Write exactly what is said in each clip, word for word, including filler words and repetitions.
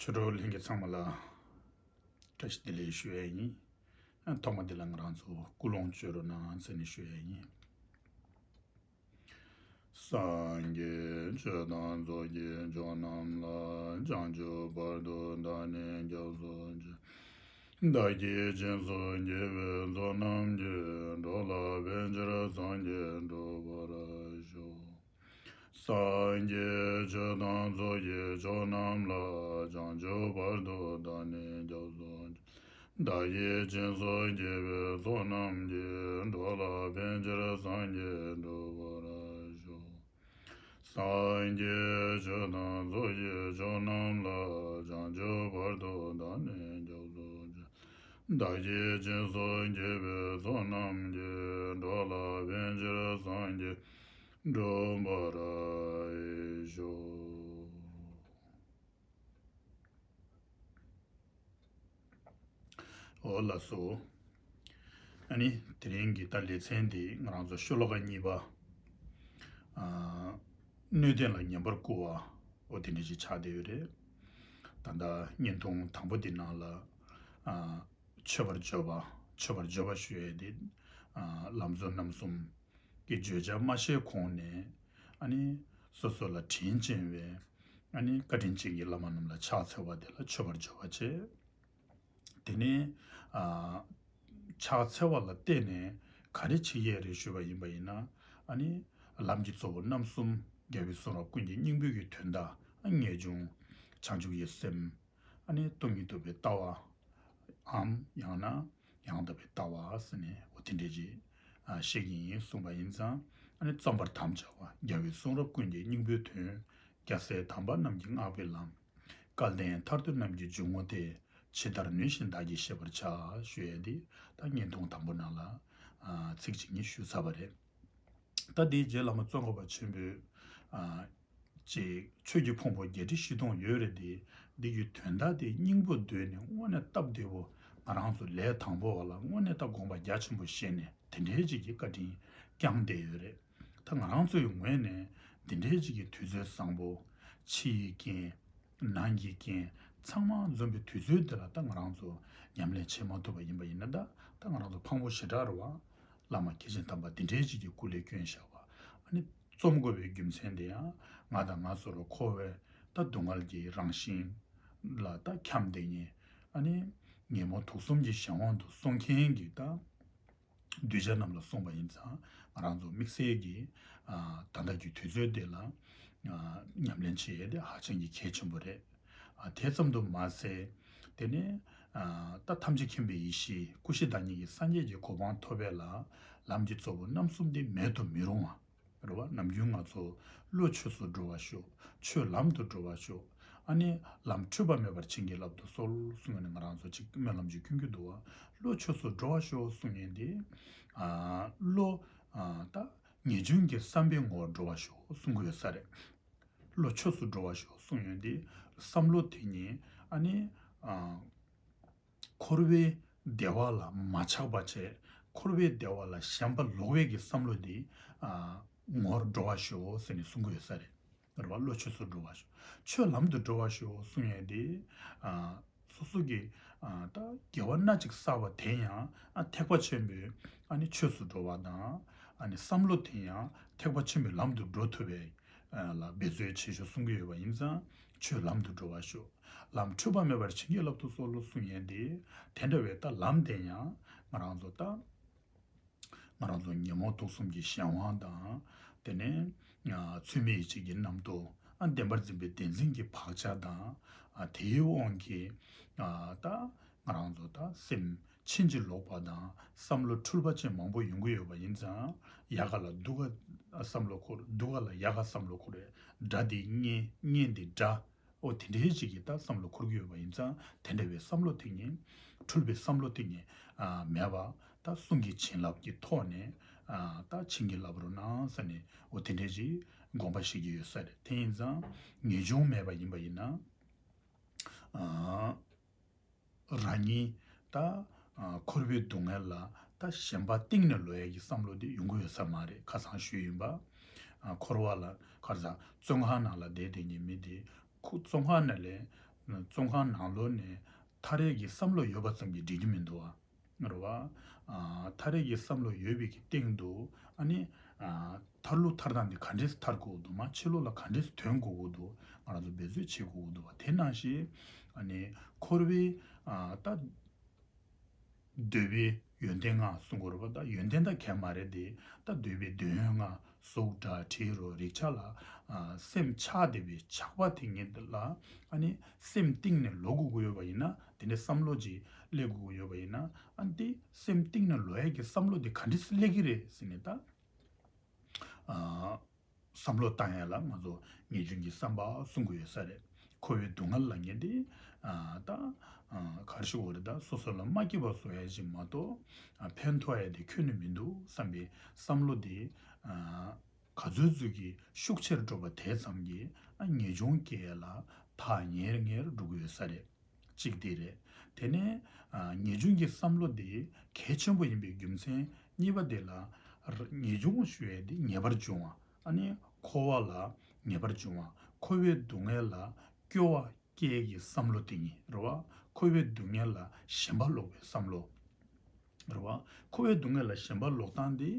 ཆོས་གྲོགས་ལྷན་རྒྱས་ཚང་མ་ལ་བཀྲ་ཤིས་བདེ་ལེགས་ཞུ་ཡ་ཡིན། ཐོག་མ་འདི་ལ་ང་རང་ཚོ་ཀུན་སློང་བཅོས་རོགས་གནང་ཟེར་ནས་ཞུ་ཡ་ཡིན། སངས་རྒྱས་ཆོས་དང་ཚོགས་ཀྱི་མཆོག་རྣམས་ལ། བྱང་ཆུབ་བར་དུ་བདག་ནི་སྐྱབས་སུ་མཆི། བདག་གིས་སྦྱིན་སོགས་བགྱིས་པའི་ཚོགས་རྣམས་ཀྱིས། འགྲོ་ལ་ཕན་ཕྱིར་སངས་རྒྱས་འགྲུབ་པར་ཤོག། སངས་རྒྱས་ཆོས་དང་ཚོགས་ཀྱི་མཆོག་རྣམས་ལ། བྱང་ཆུབ་བར་དུ་བདག་ནི་སྐྱབས་སུ་མཆི། བདག་གིས་སྦྱིན་སོགས་བགྱིས་པའི་ཚོགས་རྣམས་ཀྱིས། འགྲོ་ལ་ཕན་ཕྱིར་སངས་རྒྱས་འགྲུབ་པར་ཤོག། སངས་རྒྱས་ཆོས་དང་ཚོགས་ཀྱི་མཆོག་རྣམས་ལ། བྱང་ཆུབ་བར་དུ་བདག་ནི་སྐྱབས་སུ་མཆི། བདག་གིས་སྦྱིན་སོགས་བགྱིས་པའི་ཚོགས་རྣམས་ཀྱིས། འགྲོ་ལ་ཕན་ཕྱིར་སངས་རྒྱས་འགྲུབ་པར་ཤོག། འོ་ལགས་སོ། ཨ་ནི་དེ་རིང་གི་ད་ལེ་ཚན་འདི་ང་རང་ཚོ་ཤོ་ལོ་ཀ་གཉིས་པ། ཨ། སྣོད་ལྡན་ལ་ཉན་པར་བསྐུལ་བ། འོ་དེ་འདྲ་ཞིག་ཆགས་བསྡད་ཡོད་རེད། ད་ལྟ་བརྙན་ཐུང་དང་པོ་འདི་ནང་ལ། ཨ། མཆོད་པར་བརྗོད་པ། མཆོད་པར་བརྗོད་པ་ཞུ་ཡས་འདི། ཨ། ལམ་གཙོ་རྣམ་གསུམ་གྱི་བརྗོད་བྱ་མ་བཤད་གོང་ནས། ཨ་ནི་སོ་སོ་ལ་དྲིན་ཅན་པའི། ཨ་ནི་བཀའ་དྲིན་ཅན་གྱི་བླ་མ་རྣམས་ལ་ཕྱག་འཚལ་བ་དེ་ལ་མཆོད་པར་བརྗོད་པ་བྱེད། དེ་ནས། ཨ། ཕྱག་འཚལ་བ་ལ་བརྟེན་ནས་ག་རེ་བྱེད་ཡས་རེད་ཞུས་པ་ཡིན་པ་ཡིན་ན། ཨ་ནི་ལམ་གྱི་གཙོ་བོ་རྣམ་གསུམ། རྒྱལ་བའི་གསུང་རབ་ཀུན་གྱི་སྙིང་པོའི་གི་དོན་དག། ངེས་འབྱུང་། བྱང་ཆུབ་ཀྱི་སེམས། ཨ་ནི་སྟོང་ཉིད་རྟོགས་པའི་ལྟ་བའམ། ཡང་ན་ཡང་དག་པའི་ལྟ་བ་ཟེར་ནས་འོ་དེ་འདྲས་ཅིག་ཨ། བཤད་ཀྱི་ཡིན་གསུངས་པ་ཡིན་ཙང་། ཨ་ནི་བརྩམ་པར་དམ་བཅའ་བ། རྒྱལ་བའི་གསུང་རབ་ཀུན་གྱི་སྙིང་པོའི་དོན། རྒྱལ་སྲས་དམ་པ་རྣམས་ཀྱིས་བསྔགས་པའི་ལམ། སྐལ་ལྡན་མཐར་ཐུག་རྣམས་ཀྱི་འཇུག་ངོགས་དེ། ཇི་ལྟར་ནུས་བཞིན་བདག་གིས་ཤེས་པར་བྱ། ཞུ་ཡས་འདི་ད་བརྙན་ཐུང་དང་པོ་ནང་ལ། ཨ། ཚིག་གཅིག་གཉིས་ཞུས་ཚར་བ་རེད། ད་དེའི་རྗེས་བླ་མ་ཙོང་ཁ་པ་ཆེན་པོས། ཨ། ཅིག་ཆོས་ཀྱི་ཕུང་པོ་བརྒྱད་ཁྲི་བཞི་སྟོང་ཡོད་རེད་དེ། འདི་གི་དོན་དག་དེ་སྙིང་པོ་འདོད་ནས་དངོས་གནས་སྟབས་བདེ་བོ། ང་རང་ཚོ་ལས་དང་པོ་བ་ལ་དངོས་གནས་ད་དགོངས་པ་རྒྱ་ཆེན་པོ་བཞེས་ནས་དེ་འདྲའི་ཅིག་གི་བཀའ་དྲིན་བསྐྱངས་བསྡད་ཡོད་རེད། ད་ང་རང་ཚོའི་ངོས་ནས་འདི་འདྲའི་ཅིག་གི་དུས་ཚོད་བཟང་པོ། ཕྱི་ཡི་རྐྱེན། ནང་གི་རྐྱེན། ཚང་མ་འཛོམས་པའི་དུས་ཚོད་འདི་ལ་ད་ང་རང་ཚོ་ཉམས་ལེན་བྱེད་མ་ཐུབ་པ་ཡིན་པ་ཡིན་ན། ད་ད་ང་རང་ཚོ་ཕངས་པོ་ཞེ་དྲག་རེད་བ། བླ་མ་མཁན་ཆེན་དམ་པ་འདི་འདྲའི་ཅིག་གི་སྐུ་ལས་བསྐྱོན་བཞག་པ། ཨ་ནི་རྩོམ་དགོས་པའི་རྒྱུ་མཚན་དེ་ཡང་ང་དང་ང་ཚོ་ལ་འཁོར་བའི་ད་སྡུག་བསྔལ་གྱི་རང་བཞིན་ལ་ད་འཁྱམས་བསྡད་མཁན། ཨ་ནི་ཉོན་མོངས་དུག་གསུམ་གྱི་གཞན་དབང་དུ་སོང་མཁན་གྱི་ད་གདུལ་བྱ་རྣམས་ལ་གསུངས་པ་ཡིན་ཙང་། ང་རང་ཚོ་དམིགས་བསལ་གྱིས། ཨ། ད་ལྟ་གི་དུས་ཚོད་འདི་ལ། ཨ། ཉམས་ལེན་བྱེད་ཡས་དེ་ཧ་ཅང་གི་གལ་ཆེན་པོ་རེད། ཨ། དེ་ཙམ་དུ་མ་ཟད། དེ་ནས། ཨ། ད་ཐམས་ཅད་མཁྱེན་པའི་ཡེ་ཤེས་སྐུ་བཞི་བདག་ཉིད་ཀྱི་སངས་རྒྱས་ཀྱི་གོ་འཕང་ཐོབ་པ་ལ་ལམ་གྱི་གཙོ་བོ་རྣམ་གསུམ་དེ་མེད་དུ་མི་རུང་བ། རེད་བ། ནམ་རྒྱུན་ང་ཚོ་བློ་ཆོས་སུ་འགྲོ་བར་ཤོག། ཆོས་ལམ་དུ་འགྲོ་བར་ཤོག། ཨ་ནི་ལམ་འཁྲུལ་པ་མེད་པར་བྱིན་གྱིས་བརླབ་ཏུ་གསོལ་གསུངས་ནས་ང་རང་ཚོ་ཅིག་སྨོན་ལམ་ཅིག་འཁྱོངས་ཀྱི་འདུག་བ། བློ་ཆོས་སུ་འགྲོ་བར་ཤོག་གསུངས་ཡས་འདི། ཨ། བློ། ཨ། ད་ངེས་འབྱུང་གི་བསམ་པའི་ངོ་བོར་འགྲོ་བར་ཤོག་གསུང་གི་ཡོད་ས་རེད། བློ་ཆོས་སུ་འགྲོ་བར་ཤོག་གསུང་ཡས་འདི། བསམ་བློ་དེ་ཉིད། ཨ་ནི། ཨ། འཁོར་བའི་བདེ་བ་ལ་མ་ཆགས་པ་བྱས། འཁོར་བའི་བདེ་བ་ལ་ཞེན་པ་ལོག་པའི་གི་བསམ་བློ་འདི། ཨ། ངོར་འགྲོ་བར་ཤོག་ཟེར་ནས་གསུང་གི་ཡོད་ས་རེད། རེད་བ། བློ་ཆོས་སུ་འགྲོ་བར་ཤོག། ཆོས་ལམ་དུ་འགྲོ་བར་ཤོག་གསུང་ཡས་འདི། ཨ། སོ་སོ་གི། ཨ། ད་དགེ་བ་སྣ་གཅིག་བསགས་པ་དེ་ཡང་། ཨ། ཐེག་པ་ཆེན་པོའི། ཨ་ནི་ཆོས་སུ་འགྲོ་བ་དང་། ཨ་ནི་བསམ་བློ་དེ་ཡང་ཐེག་པ་ཆེན་པོའི་ལམ་དུ་འགྲོ་ཐུབ་པའི། ཨ། ལ་འབད་རྩོལ་བྱེད་ཤོག་གསུང་གི་ཡོད་པ་ཡིན་ཙང་། ཆོས་ལམ་དུ་འགྲོ་བར་ཤོག། ལམ་འཁྲུལ་པ་མེད་པར་བྱིན་གྱིས་བརླབ་ཏུ་གསོལ་ལོ་གསུང་ཡས་འདི། དེ་འདྲ་བའི་ད་ལམ་དེ་ཡང་ང་རང་ཚོ་ད། ང་རང་ཚོ་ཉོན་མོངས་དུག་གསུམ་གྱི་གཞན་དབང་དང་། དེ་ནས། ཨ། ཚུལ་མིན་ཡིད་བྱེད་ཀྱི་རྣམ་རྟོག། ཨ། བདེན་པར་འཛིན་པའི་བདེན་འཛིན་གྱི་བག་ཆགས་དང་། ཨ། དེའི་དབང་གིས། ཨ། ད་ང་རང་ཚོ་ད་སེམས་ཕྱིན་ཅི་ལོག་པ་དང་བསམ་བློ་འཁྲུལ་པ་ཅན་མང་པོ་ཡོང་གི་ཡོད་པ་ཡིན་ཙང་། ཡག་ག་ལ་སྡུག་ག་བསམ་བློ་འཁོར། སྡུག་ག་ལ་ཡག་ག་བསམ་བློ་འཁོར་བས། དགྲ་འདི་གཉེན། གཉེན་འདི་དགྲ། འོ་དེ་འདྲའི་ཅིག་གི་ད་བསམ་བློ་འཁོར་གྱི་ཡོད་པ་ཡིན་ཙང་། དེ་འདྲ་བའི་བསམ་བློ་དེ་ཉིད། འཁྲུལ་པའི་བསམ་བློ་དེ་ཉིད། ཨ། མེད་པ། ད་གསུང་གི་བྱིན་རླབས་ཀྱི་ཐོག་ནས། ཨ། ད་བྱིན་གྱིས་བརླབ་རོགས་གནང་ཟེར་ནས། འོ་དེ་འདྲའི་ཅིག་དགོངས་པ་བཞེས་ཀྱི་ཡོད་ས་རེད། དེ་ཡིན་ཙང་ངེས་འབྱུང་མེད་པ་ཡིན་པ་ཡིན་ན། ཨ། རང་ཉིད་ད། ཨ། འཁོར་བའི་སྡུག་བསྔལ་ལ་ད་ཞེན་པ་གཏིང་ནས་ལོག་ཡས་ཀྱི་བསམ་བློ་དེ་ཡོང་གི་ཡོད་ས་མ་རེད། ཁ་སང་ཞུས་ཡིན་པ། ཨ། འཁོར་བ་ལ་ཁར་ས་བཙོན་ཁང་ནང་ལ་བསྡད་བསྡད་མཁན་མི་དེ། ཁོ་བཙོན་ཁང་ནང་ལས་ བཙོན་ཁང་ནང་ལོགས་ནས་ཐར་ཡས་ཀྱི་བསམ་བློ་ཡོད་པ་ཙམ་གྱིས་འགྲིག་གི་མི་འདུག་བ། རེད་བ། ཨ། ཐར་ཡས་ཀྱི་བསམ་བློ་ཡོད་པའི་གི་སྟེང་དུ། ཨ་ནི། ཨ། ཐར་ལུགས་ཐར་སྟངས་འདི་ག་འདྲས་ཐར་དགོས་འདུག་མ་ཕྱི་ལོགས་ལ་ག་འདྲས་ཐོན་དགོས་ཀྱི་འདུག་ང་རང་ཚོ་འབད་རྩོལ་བྱེད་དགོས་ཀྱི་འདུག་བ། དེ་ནང་བཞིན། ཨ་ནི། འཁོར་བའི། ཨ། ད། འདོད་པའི་ཡོན་ཏན་ལྔ་གསུང་གི་ཡོད་རེད་བ། ད་ཡོན་ཏན་ད་གང་ཡང་མ་རེད་དེ། ད་འདོད་པའི་འདོད་ཡོན་ལྔ། གཟུགས་སྒྲ་དྲི་རོ་རེག་བྱ་ལ། ཨ། སེམས་ཆགས་བསྡད་པའི་ཆགས་པ་དེ་ཉིད་ལ། ཨ་ནི། སེམས་གཏིང་ནས་ལོག་དགོས་ཀྱི་ཡོད་པ་ཡིན་ན། དེ་ནས་བསམ་བློ་ཅིག་སླེབས་དགོས་ཀྱི་ཡོད་པ་ཡིན་ན། ཨ་ནི་དེ་སེམས་གཏིང་ནས་ལོག་ཡས་ཀྱི་བསམ་བློ་དེ་ག་འདྲས་སེ་སླེབས་ཀྱི་རེད་ཟེར་ནས་ད། ཨ། བསམ་བློ་བཏང་ཡ་ལ་ང་ཚོ་ངེས་འབྱུང་གི་བསམ་པ་གསུང་གི་ཡོད་ས་རེད། འཁོར་བའི་སྡུག་བསྔལ་ལ་ངེས་ཏེ། ཨ། ད། ཨ། ག་རེ་ཞུ་དགོས་རེད། ད་སོ་སོ་ལ་མ་སྐྱིད་པ་བཟོ་ཡ་ཞིག་མ་གཏོགས། ཨ། ཕན་ཐོགས་ཡ་དེ་ཁྱོན་ནས་མི་འདུག་བསམ་པའི་བསམ་བློ་དེ། ཨ། ག་ཚོད་ཚོད་ཀྱིས་ཤུགས་ཆེར་འགྲོ་བ་དེ་ཙམ་གྱིས། ཨ། ངེས་འབྱུང་སྐྱེ་ཡ་ལ་ཐག་ཉེ་རུ་ཉེ་རུ་འགྲོ་གི་ཡོད་ས་རེད། གཅིག་དེ་རེད། དེ་ནས། ཨ། ངེས་འབྱུང་གི་བསམ་བློ་དེ་གལ་ཆེན་པོ་ཡིན་པའི་རྒྱུ་མཚན་གཉིས་པ་དེ་ལ། ངེས་འབྱུང་ཞུ་ཡས་དེ་ངེས་པར་འབྱུང་བ། ཨ་ནི་འཁོར་བ་ལ་ངེས་པར་འབྱུང་བ། འཁོར་བའི་སྡུག་བསྔལ་ལ་སྐྱོ་བ་སྐྱེ་ཡས་ཀྱི་བསམ་བློ་དེ་ཡིན་རེད་བ། འཁོར་བའི་སྡུག་བསྔལ་ལ་ཞེན་པ་ལོག་པའི་བསམ་བློ། རེད་བ། འཁོར་བའི་སྡུག་བསྔལ་ལ་ཞེན་པ་ལོག་སྟངས་དེ།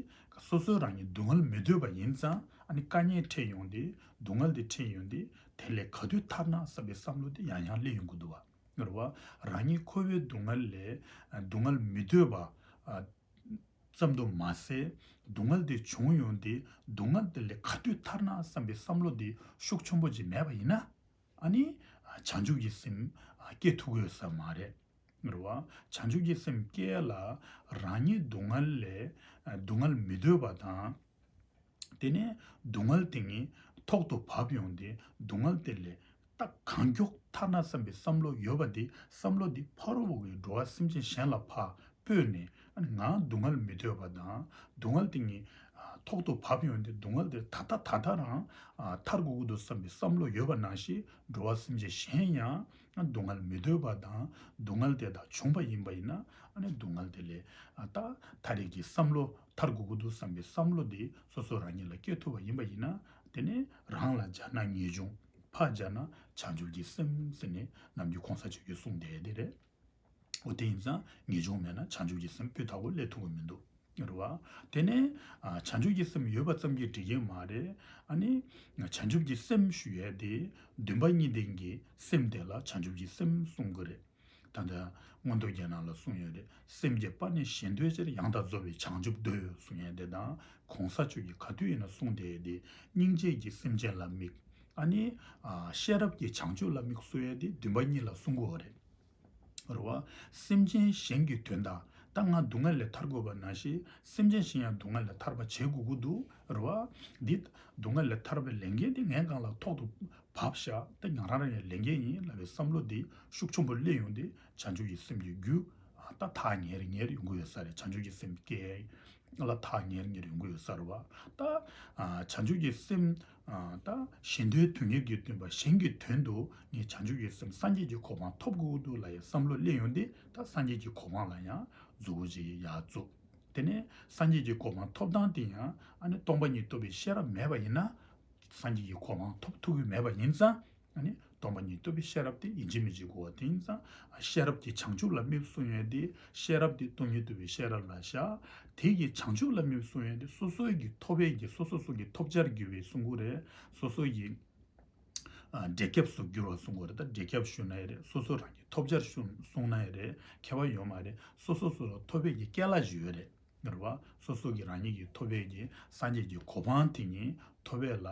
སོ་སོའི་རང་ཉིད་སྡུག་བསྔལ་མི་འདོད་པ་ཡིན་ཙང་། ཨ་ནི་དཀའ་ངལ་འཕྲད་ཡོང་དུས། སྡུག་བསྔལ་དེ་འཕྲད་ཡོང་དུས། དེ་ལས་ག་དུས་ཐར་ན་བསམ་པའི་བསམ་བློ་དེ་ཡང་ཡང་སླེབས་ཡོང་གི་འདུག་བ། རེད་བ། རང་ཉིད་འཁོར་བའི་སྡུག་བསྔལ་ལས། སྡུག་བསྔལ་མི་འདོད་པ། ཨ། ཙམ་དུ་མ་ཟད། སྡུག་བསྔལ་དེ་བྱུང་ཡོང་དུས། སྡུག་བསྔལ་དེ་ལས་ག་དུས་ཐར་ན་བསམ་པའི་བསམ་བློ་དེ་ཤུགས་ཆེན་པོ་ཅིག་མེད་པ་ཡིན་ན། ཨ་ནི། བྱང་ཆུབ་ཀྱི་སེམས་སྐྱེ་ཐུབ་ཀྱི་ཡོད་ས་མ་རེད། རེད་བ། བྱང་ཆུབ་ཀྱི་སེམས་སྐྱེ་ལ། རང་ཉིད་སྡུག་བསྔལ་ལས། སྡུག་བསྔལ་མི་འདོད་པ་དང་། དེ་ནས་སྡུག་བསྔལ་དེ་ཉིད་ཐོག་ཏུ་བབས་ཡོང་དུས། སྡུག་བསྔལ་དེ་ལས་ད་གང་མགྱོགས་ཐར་ན་བསམ་པའི་བསམ་བློ་ཡོད་པ་དེ། བསམ་བློ་དེ་ཕ་རོལ་པོ་གི་འགྲོ་བ་སེམས་ཅན་གཞན་ལ་ཕར་སྤོས་ནས། ཨ་ནི་ང་སྡུག་བསྔལ་མི་འདོད་པ་དང་། སྡུག་བསྔལ་དེ་ཉིད་ཐོག་ཏུ་བབས་ཡོང་དུས། སྡུག་བསྔལ་དེ་ད་ལྟ་ད་ལྟ་རང་ཐར་དགོས་ཀྱི་འདུག་བསམ་པའི་བསམ་བློ་ཡོད་པ་ནང་བཞིན། འགྲོ་བ་སེམས་ཅན་གཞན་ཡང་སྡུག་བསྔལ་མི་འདོད་པ་དང་། སྡུག་བསྔལ་དེ་དག་བྱུང་བ་ཡིན་པ་ཡིན་ན། ཨ་ནི་སྡུག་བསྔལ་དེ་ལས་ད་ཐར་ཡས་ཀྱི་བསམ་བློ། ཐར་དགོས་ཀྱི་འདུག་བསམ་པའི་བསམ་བློ་དེ་སོ་སོ་རང་ཉིད་ལ་སྐྱེ་ཐུབ་པ་ཡིན་པ་ཡིན་ན། དེ་ནི་རང་ལ་སྦྱར་ན་ངེས་འབྱུང་། ཕར་སྦྱར་ན་བྱང་ཆུབ་ཀྱི་སེམས་ཟེར་ནས་ནམ་རྒྱུན་གོང་ས་མཆོག་གིས་གསུངས་བསྡད་དེ་རེད། འོ། དེ་ཡིན་ཙང་ངེས་འབྱུང་མེད་ན་བྱང་ཆུབ་ཀྱི་སེམས་སྤུས་དག་པོ་སླེབས་ཐུབ་ཀྱི་མི་འདུག་རེད་བ། དེ་ནས། ཨ། བྱང་ཆུབ་ཀྱི་སེམས་ཡོད་པ་ཙམ་གྱིས་འགྲིག་གི་མ་རེད། ཨ་ནི། བྱང་ཆུབ་ཀྱི་སེམས་ཞུ་ཡས་དེ། འདུན་པ་གཉིས་ལྡན་གྱི་སེམས་དེ་ལ་བྱང་ཆུབ་ཀྱི་སེམས་གསུང་གི་རེད། ད་ལྟ་མངོན་རྟོགས་རྒྱན་ནང་ལ་གསུངས་ཡོད་རེད། སེམས་བསྐྱེད་པ་ནི་གཞན་འདོད་ཕྱིར། ཡང་དག་རྫོགས་པའི་བྱང་ཆུབ་འདོད། གསུང་ཡས་དེ་དང་། གོང་ས་མཆོག་གིས་ག་དུས་ཡིན་ན་གསུངས་བསྡད་ཡས་དེ། སྙིང་རྗེ་གིས་སེམས་ཅན་ལ་དམིགས། ཨ་ནི། ཨ། ཤེས་རབ་ཀྱིས་བྱང་ཆུབ་ལ་དམིགས་གསུང་ཡས་དེ་འདུན་པ་གཉིས་ལ་གསུང་གི་ཡོད་རེད། རེད་བ། སེམས་ཅན་གཞན་གྱི་དོན་དག་ད་ང་སྡུག་བསྔལ་ལས་ཐར་དགོས་པ་ནང་བཞིན། སེམས་ཅན་གཞན་ཡང་སྡུག་བསྔལ་ལས་ཐར་བ་བྱེད་དགོས་ཀྱི་འདུག་རེད་བ། འདི་སྡུག་བསྔལ་ལས་ཐར་བའི་ལས་འགན་དེ་ངའི་སྒང་ལ་ཐོག་ཏུ་བབས་ཤག་ད་ང་རང་རང་ཡང་ལས་འགན་ཡིན་ལབ་པའི་བསམ་བློ་དེ་ཤུགས་ཆེན་པོ་སླེབས་ཡོང་དུས། བྱང་ཆུབ་ཀྱི་སེམས་ཀྱི་རྒྱུ། ཨ། ད་ཐག་ཉེ་རུ་ཉེ་རུ་ཡོང་གི་ཡོད་ས་རེད། བྱང་ཆུབ་ཀྱི་སེམས་སྐྱེ་ལ་ཐག་ཉེ་རུ་ཉེ་རུ་ཡོང་གི་ཡོད་ས་རེད་བ། ད། ཨ། བྱང་ཆུབ་ཀྱི་སེམས། ཨ། ད་གཞན་དོན་དོན་གཉེར་གྱི་སྟོན་པ་གཞན་གྱི་དོན་དུ་ངས་བྱང་ཆུབ་ཀྱི་སེམས་སངས་རྒྱས་ཀྱི་གོ་འཕང་ཐོབ་དགོས་འདུག་ལབ་ཡའི་བསམ་བློ་སླེབས་ཡོང་དུས། ད་སངས་རྒྱས་ཀྱི་གོ་འཕང་ལ་ཡང་མཛུབ་གུ་ཅིག་ཡར་བཙུགས། དེ་ནས་སངས་རྒྱས་ཀྱི་གོ་འཕང་ཐོབ་སྟངས་དེ་ཡང་། ཨ་ནི་སྟོང་པ་ཉིད་རྟོགས་པའི་ཤེས་རབ་མེད་པ་ཡིན་ན། སངས་རྒྱས་ཀྱི་གོ་འཕང་ཐོབ་ཐུབ་ཀྱི་མེད་པ་ཡིན་ཙང་། ཨ་ནི་སྟོང་པ་ཉིད་རྟོགས་པའི་ཤེས་རབ་དེ་ཡིན་གཅིག་མིན་གཅིག་དགོས་པ་དེ་ཡིན་ཙང་། ཤེས་རབ་ཀྱིས་བྱང་ཆུབ་ལ་དམིགས་གསུང་ཡས་དེ། ཤེས་རབ་དེ་སྟོང་ཉིད་རྟོགས་པའི་ཤེས་རབ་ལ་བཞག་དེ་གིས་བྱང་ཆུབ་ལ་དམིགས་གསུང་ཡས་དེ། སོ་སོའི་གི་ཐོབ་པའི་གི་སོ་སོ་སོ་གི་ཐོབ་བྱར་གྱུར་པའི་གསུང་གི་རེད། སོ་སོའི་གི། ཨ། འབྲས་སྐྱབས་སུ་གྱུར་པ་གསུང་གི་རེད། ད་འབྲས་སྐྱབས་ཞུ་ན་ཡང་རེད། སོ་སོ་རང་གི་ཐོབ་བྱར་ཞུ་གསུང་ན་ཡང་རེད། ཁྱད་པར་ཡོད་མ་རེད། སོ་སོ་སོ་ལ་ཐོབ་པའི་གི་སྐལ་བ་ཞིག་ཡོད་རེད། རེད་བ། སོ་སོ་གི་རང་ཉིད་ཀྱི་ཐོབ་པའི་གི་སངས་རྒྱས་ཀྱི་གོ་འཕང་དེ་ཉིད་ཐོབ་པ་ལ།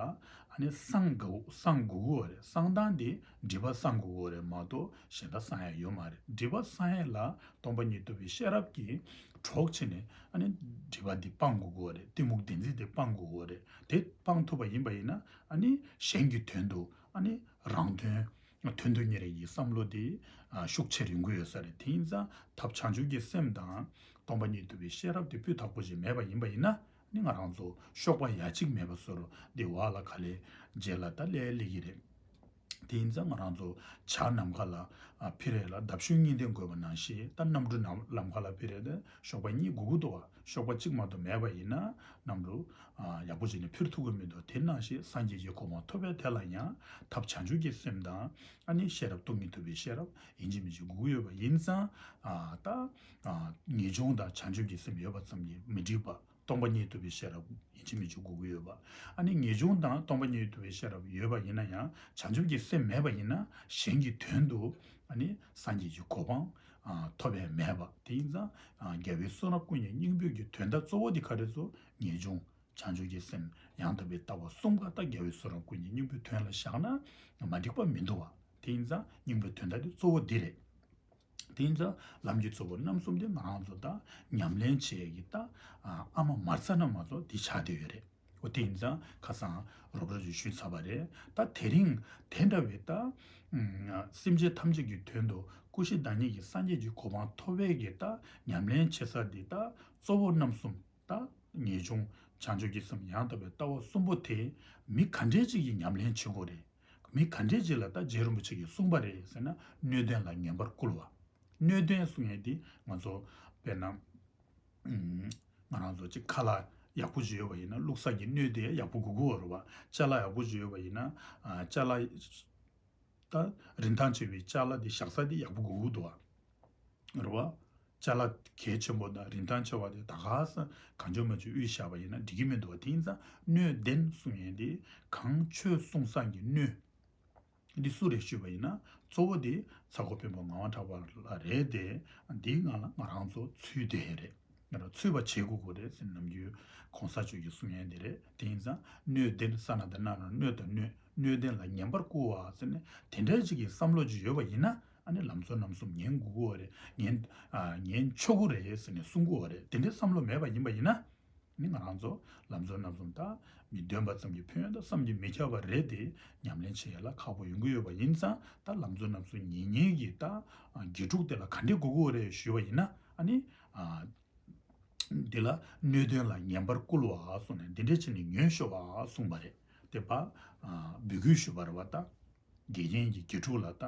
ཨ་ནི་སངས་དགོས། སངས་དགོས་ཀྱི་ཡོད་རེད། སངས་སྟངས་དེ་སྒྲིབ་པ་སངས་དགོས་ཀྱི་ཡོད་རེད་མ་གཏོགས་གཞན་དག་སངས་ཡ་ཡོད་མ་རེད། སྒྲིབ་པ་སངས་ཡ་ལ་སྟོང་པ་ཉིད་རྟོགས་པའི་ཤེས་རབ་ཀྱི་གྲོགས་བྱས་ནས། ཨ་ནི་སྒྲིབ་པ་འདི་སྤང་དགོས་ཀྱི་ཡོད་རེད། གཏི་མུག་བདེན་འཛིན་དེ་སྤང་དགོས་ཀྱི་ཡོད་རེད། དེ་སྤང་ཐུབ་པ་ཡིན་པ་ཡིན་ན། ཨ་ནི་གཞན་གྱི་དོན་དུ། ཨ་ནི་རང་དོན། དོན་དུ་གཉེར་ཡས་ཀྱི་བསམ་བློ་དེ། ཨ། ཤུགས་ཆེར་ཡོང་གི་ཡོད་ས་རེད། དེ་ཡིན་ཙང་ཐབས་བྱང་ཆུབ་ཀྱི་སེམས་དང་སྟོང་པ་ཉིད་རྟོགས་པའི་ཤེས་རབ་དེ་སྤུས་དག་པོ་ཞིག་མེད་པ་ཡིན་པ་ཡིན་ན། ནི་ང་རང་ཚོ་གཤོག་པ་ཡ་གཅིག་མེད་པ་བཟོ་འདྲ་དེ་བ་ལ་ག་ལེ་རྗེས་ལ་ད་སླེབས་སླེབས་ཀྱི་རེད། དེ་ཡིན་ཙང་ང་རང་ཚོ་བྱ་ནམ་མཁའ་ལ་ཨ་འཕུར་རེད་ལ་འདབ་གཤོག་གཉིས་ལྡན་དགོས་པ་ནང་བཞིན། ད་གནམ་གྲུ་ནམ་ལམ་ཁ་ལ་འཕུར་རེད་དེ་གཤོག་པ་གཉིས་དགོས་ཀྱི་འདུག་བ། གཤོག་པ་གཅིག་མ་གཏོགས་མེད་པ་ཡིན་ན་གནམ་གྲུ་ཨ་ཡག་པོ་བྱས་ནས་འཕུར་ཐུབ་ཀྱི་མི་འདུག་དེ་ནང་བཞིན་སངས་རྒྱས་ཀྱི་གོ་འཕང་ཐོབ་པའི་དེ་ལ་ཡང་ཐབས་བྱང་ཆུབ་ཀྱི་སེམས་དང་ཨ་ནི་ཤེས་རབ་སྟོང་ཉིད་རྟོགས་པའི་ཤེས་རབ་ཡིན་གཅིག་མིན་གཅིག་དགོས་ཀྱི་ཡོད་པ་ཡིན་ཙང་། ཨ་ད་ཨ་ངེས་འབྱུང་དང་བྱང་ཆུབ་ཀྱི་སེམས་ཡོད་པ་ཙམ་གྱིས་མི་འགྲིག་པ། སྟོང་པ་ཉིད་རྟོགས་པའི་ཤེས་རབ་ཡིན་གཅིག་མིན་གཅིག་དགོས་ཀྱི་ཡོད་པ། ཨ་ནི་ངེས་འབྱུང་དང་སྟོང་པ་ཉིད་རྟོགས་པའི་ཤེས་རབ་ཡོད་པ་ཡིན་ན་ཡང་བྱང་ཆུབ་ཀྱི་སེམས་མེད་པ་ཡིན་ན་གཞན་གྱི་དོན་དུ་ཨ་ནི་སངས་རྒྱས་ཀྱི་གོ་འཕང་ཨ་ཐོབ་པའི་མེད་པ། དེ་ཡིན་ཙང་ཨ་རྒྱལ་བའི་གསུང་རབ་ཀུན་གྱི་སྙིང་པོ་གི་དོན་དག་གཙོ་བོ་དེ་ག་རེ་ཚོ་ངེས་འབྱུང་བྱང་ཆུབ་ཀྱི་སེམས་ཡང་དག་པའི་ལྟ་བ་གསུམ་ཀ་ད་རྒྱལ་བའི་གསུང་རབ་ཀུན་གྱི་སྙིང་པོའི་དོན་ལ་བཞག་ན་མ་འགྲིག་པ་མི་འདུག་བ། དེ་ཡིན་ཙང་སྙིང་པོའི་དོན་དག་དེ་གཙོ་བོ་འདི་རེད། དེ་ཡིན་ཙང་ལམ་གྱི་གཙོ་བོ་རྣམ་གསུམ་དེ་ང་རང་ཚོ་ད་ཉམས་ལེན་བྱེད་ཡས་ཀྱི་ད་ཨ་མ་མ་རྩ་ན་མ་གཏོགས་དེ་ཆགས་བསྡད་ཡོད་རེད། འོ་དེ་ཡིན་ཙང་ཁ་སང་རོབ་རོབ་ཅིག་ཞུས་ཚར་བ་རེད། ད་དེ་རིང་དེ་འདྲ་བའི་ད་སེམས་ཅན་ཐམས་ཅད་ཀྱི་དོན་དུ་ཀུན་གཞི་བདག་ཉིད་ཀྱི་སངས་རྒྱས་ཀྱི་གོ་འཕང་ཐོབ་པའི་གི་ད་ཉམས་ལེན་བྱེད་ས་འདི་ད་གཙོ་བོ་རྣམ་གསུམ། ད་ངེས་འབྱུང་བྱང་ཆུབ་ཀྱི་སེམས་ཡང་དག་པའི་ལྟ་བ་གསུམ་པོ་དེ་མི་ག་འདྲས་ཅིག་གིས་ཉམས་ལེན་བྱེད་དགོས་རེད། མི་ག་འདྲས་ཅིག་ལ་ད་རྗེ་རིན་པོ་ཆེ་གིས་གསུངས་པ་རེད་ཟེར་ན། སྣོད་ལྡན་ལ་ངེས་པར་བསྐུལ་བ། སྣོད་ལྡན་གསུང་ཡས་འདི་ང་ཚོ་དཔེར་ན་ང་རང་ཚོ་ཅིག་ཁ་ལག་ཡག་པོ་ཅིག་ཡོད་པ་ཡིན་ན་བླུགས་ས་ཀྱི་སྣོད་དེ་ཡག་པོ་དགོས་ཀྱི་ཡོད་རེད་བ། ཅ་ལག་ཡག་པོ་ཅིག་ཡོད་པ་ཡིན་ན་ཨ་ཅ་ལག་ད་རིན་ཐང་ཆེ་བའི་ཅ་ལག་དེ་བཞག་ས་དེ་ཡག་པོ་དགོས་ཀྱི་འདུག་བ། རེད་བ། ཅ་ལག་གལ་ཆེན་པོ་དང་རིན་ཐང་ཆེ་བ་དེ་ད་ག་ས་གང་བྱུང་མང་བྱུང་དབུལ་བཞག་པ་ཡིན་ན་འགྲིག་གི་མི་འདུག་བ། དེ་ཡིན་ཙང་སྣོད་ལྡན་གསུང་ཡས་དེ་གང་ཆོས་གསུང་སའི་སྣོད་འདི་སུ་རེད་ཞུས་པ་ཡིན་ན་གཙོ་བོ་དེ་ཚ་ཁོ་དཔོན་པོ་ངག་དབང་གྲགས་པ་ལགས་རེད་དེ། འདིའི་ངང་ལ་ང་རང་ཚོ་ཚུད་བསྡད་ཡས་རེད། ང་རང་ཚུད་པ་བྱེད་དགོས་ཀྱི་རེད་ཟེར་ནམ་རྒྱུན་གོང་ས་མཆོག་གིས་གསུང་ཡས་འདི་རེད། དེ་ཡིན་ཙང་སྣོད་ལྡན་ས་ན་ད་ན་ན་སྣོད་དང་སྣོད་སྣོད་ལྡན་ལ་ངེས་པར་བསྐུལ་བ་ཟེར་ནས་དེ་འདྲའི་ཅིག་གི་བསམ་བློ་ཅིག་ཡོད་པ་ཡིན་ན་ཨ་ནི་ལམ་གཙོ་རྣམ་གསུམ་ཉན་དགོས་ཀྱི་རེད། ཉན་ཨ་ཉན་ཆོག་གི་རེད་ཟེར་ནས་གསུང་གི་རེད། དེ་འདྲའི་བསམ་བློ་མེད་པ་ཡིན་པ་ཡིན་ན་ནི་ང་རང་ཚོ་ལམ་གཙོ་རྣམ་གསུམ་ད་མི་འདོན་པ་ཙམ་གྱི་ཕན་ཡོན་དང་བསམ་གྱིས་མི་ཁྱབ་པ་རེད་དེ། ཉམས་ལེན་བྱེད་ཡ་ལ་ཁག་པོ་ཡོང་གི་ཡོད་པ་ཡིན་ཙང་ད་ལམ་གཙོ་རྣམ་གསུམ་ཉན་ཉན་གྱི་ད་དགེ་ཕྲུག་དེ་ལ་ག་འདྲས་དགོས་ཀྱི་རེད་ཞུས་པ་ཡིན་ན་ཨ་ནི་ཨ། འདི་ལ་སྣོད་ལྡན་ལ་ངེས་པར་བསྐུལ་བ་གསུངས་ནས་འདི་འདྲས་བྱས་ནས་ཉོན་ཤོག་གསུངས་པ་རེད། དེ་པ་འབོད་སྐུལ་ཞུས་པ་རེད་བ། ད་དགེ་རྒན་གྱིས་དགེ་ཕྲུག་ལ་ད་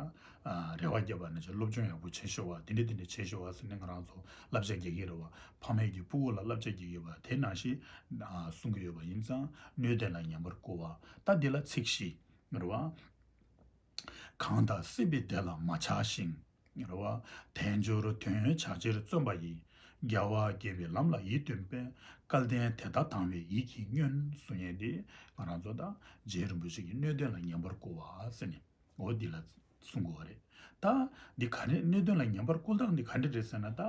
རེ་བ་བརྒྱབ་པ་ནང་བཞིན་སློབ་སྦྱོང་ཡག་པོ་བྱེད་ཤོག་བ། དེ་འདྲས་དེ་འདྲས་བྱེད་ཤོག་བ་ཟེར་ནས་ང་རང་ཚོ་བསླབ་བྱ་རྒྱག་གི་རེད་བ། ཕ་མས་ཀྱི་སྤུ་གུ་ལ་བསླབ་བྱ་རྒྱག་གི་ཡོད་བ། དེ་ནང་བཞིན་གསུང་གི་ཡོད་པ་ཡིན་ཙང་སྣོད་ལྡན་ལ་ངེས་པར་བསྐུལ་བ། ད་འདི་ལ་ཚིག་བཞི་རེད་བ། གང་དག་སྲིད་པའི་བདེ་ལ་མ་ཆགས་ཤིང་། རེད་བ། དལ་འབྱོར་དོན་ཡོད་བྱ་ཕྱིར་བརྩོན་པ་ཡིས། རྒྱལ་བ་དགྱེས་པའི་ལམ་ལ་ཡིད་རྟོན་པའི། སྐལ་ལྡན་དེ་དག་དང་བས་ཡིད་ཀྱིས་བསྙེན། གསུང་ཡས་འདི་ང་རང་ཚོ་ད་རྗེ་རིན་པོ་ཆེ་གི་སྣོད་ལྡན་ལ་ངེས་པར་བསྐུལ་བ་ཟེར་ནས་འོ་འདི་ལ་གསུང་དགོས་པ་རེད། ད་འདི་ག་རེ་སྣོད་ལྡན་ལ་ངེས་པར་བསྐུལ་སྟངས་འདི་ག་འདྲ་རེད་ཟེར་ན། ད་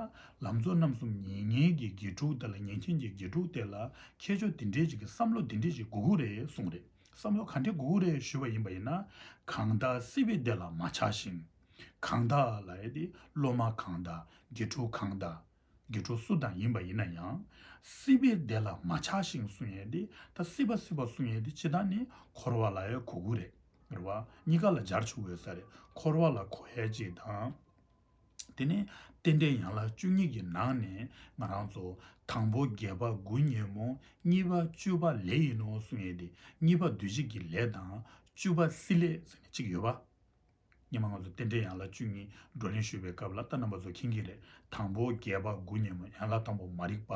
ལམ་གཙོ་རྣམ་གསུམ་ཉན་མཁན་གྱི་དགེ་ཕྲུག་དེ་ལ་ཉན་མཁན་གྱི་དགེ་ཕྲུག་དེ་ལ་ཁྱད་ཆོས་འདི་འདྲས་ཅིག་གི་བསམ་བློ་འདི་འདྲས་ཅིག་དགོས་ཀྱི་རེད་གསུངས་རེད། བསམ་བློ་ག་འདྲས་དགོས་ཀྱི་རེད་ཞུས་པ་ཡིན་པ་ཡིན་ན། གང་དག་སྲིད་པའི་བདེ་ལ་མ་ཆགས་ཤིང་། གང་དག་ལབ་ཡས་དེ་སློབ་མ་གང་དག་དགེ་ཕྲུག་གང་དག་དགེ་ཕྲུག་སུ་དང་ཡིན་པ་ཡིན་ན་ཡང་། སྲིད་པའི་བདེ་ལ་མ་ཆགས་ཤིང་གསུང་ཡས་དེ་ད་སྲིད་པ་སྲིད་པ་གསུང་ཡས་དེ་ཅི་ལྟར་ནི་འཁོར་བ་ལ་ཡང་གོ་དགོས་རེད། རེད་བ། གཉིས་ཀ་ལ་སྦྱར་ཆོག་ཡོད་ས་རེད། འཁོར་བ་ལ་གོ་ཡས་ཅིག་དང་། དེ་ནས་རྟེན་འབྲེལ་ཡན་ལག་བཅུ་གཉིས་ཀྱི་ནང་ནས་ང་རང་ཚོ་དང་པོ་དགེ་བ་དགུ་ཉོན་མོངས། གཉིས་པ་བཅུ་པ་ལས་ཡིན་ནོ་གསུང་ཡས་དེ། གཉིས་པ་འདུ་བྱེད་ཀྱི་ལས་དང་བཅུ་པ་སྲིད་ལས་ཟེར་ནས་གཅིག་ཡོད་པ། སྔོན་མ་ང་ཚོ་རྟེན་འབྲེལ་ཡན་ལག་བཅུ་གཉིས་བགྲོ་གླེང་ཞུས་པའི་སྐབས་ལ་ད་རྣམ་པ་ཚོ་མཁྱེན་གྱི་རེད། དང་པོ་དགེ་བ་དགུ་ཉོན་མོངས། ཡན་ལག་དང་པོ་མ་རིག་པ།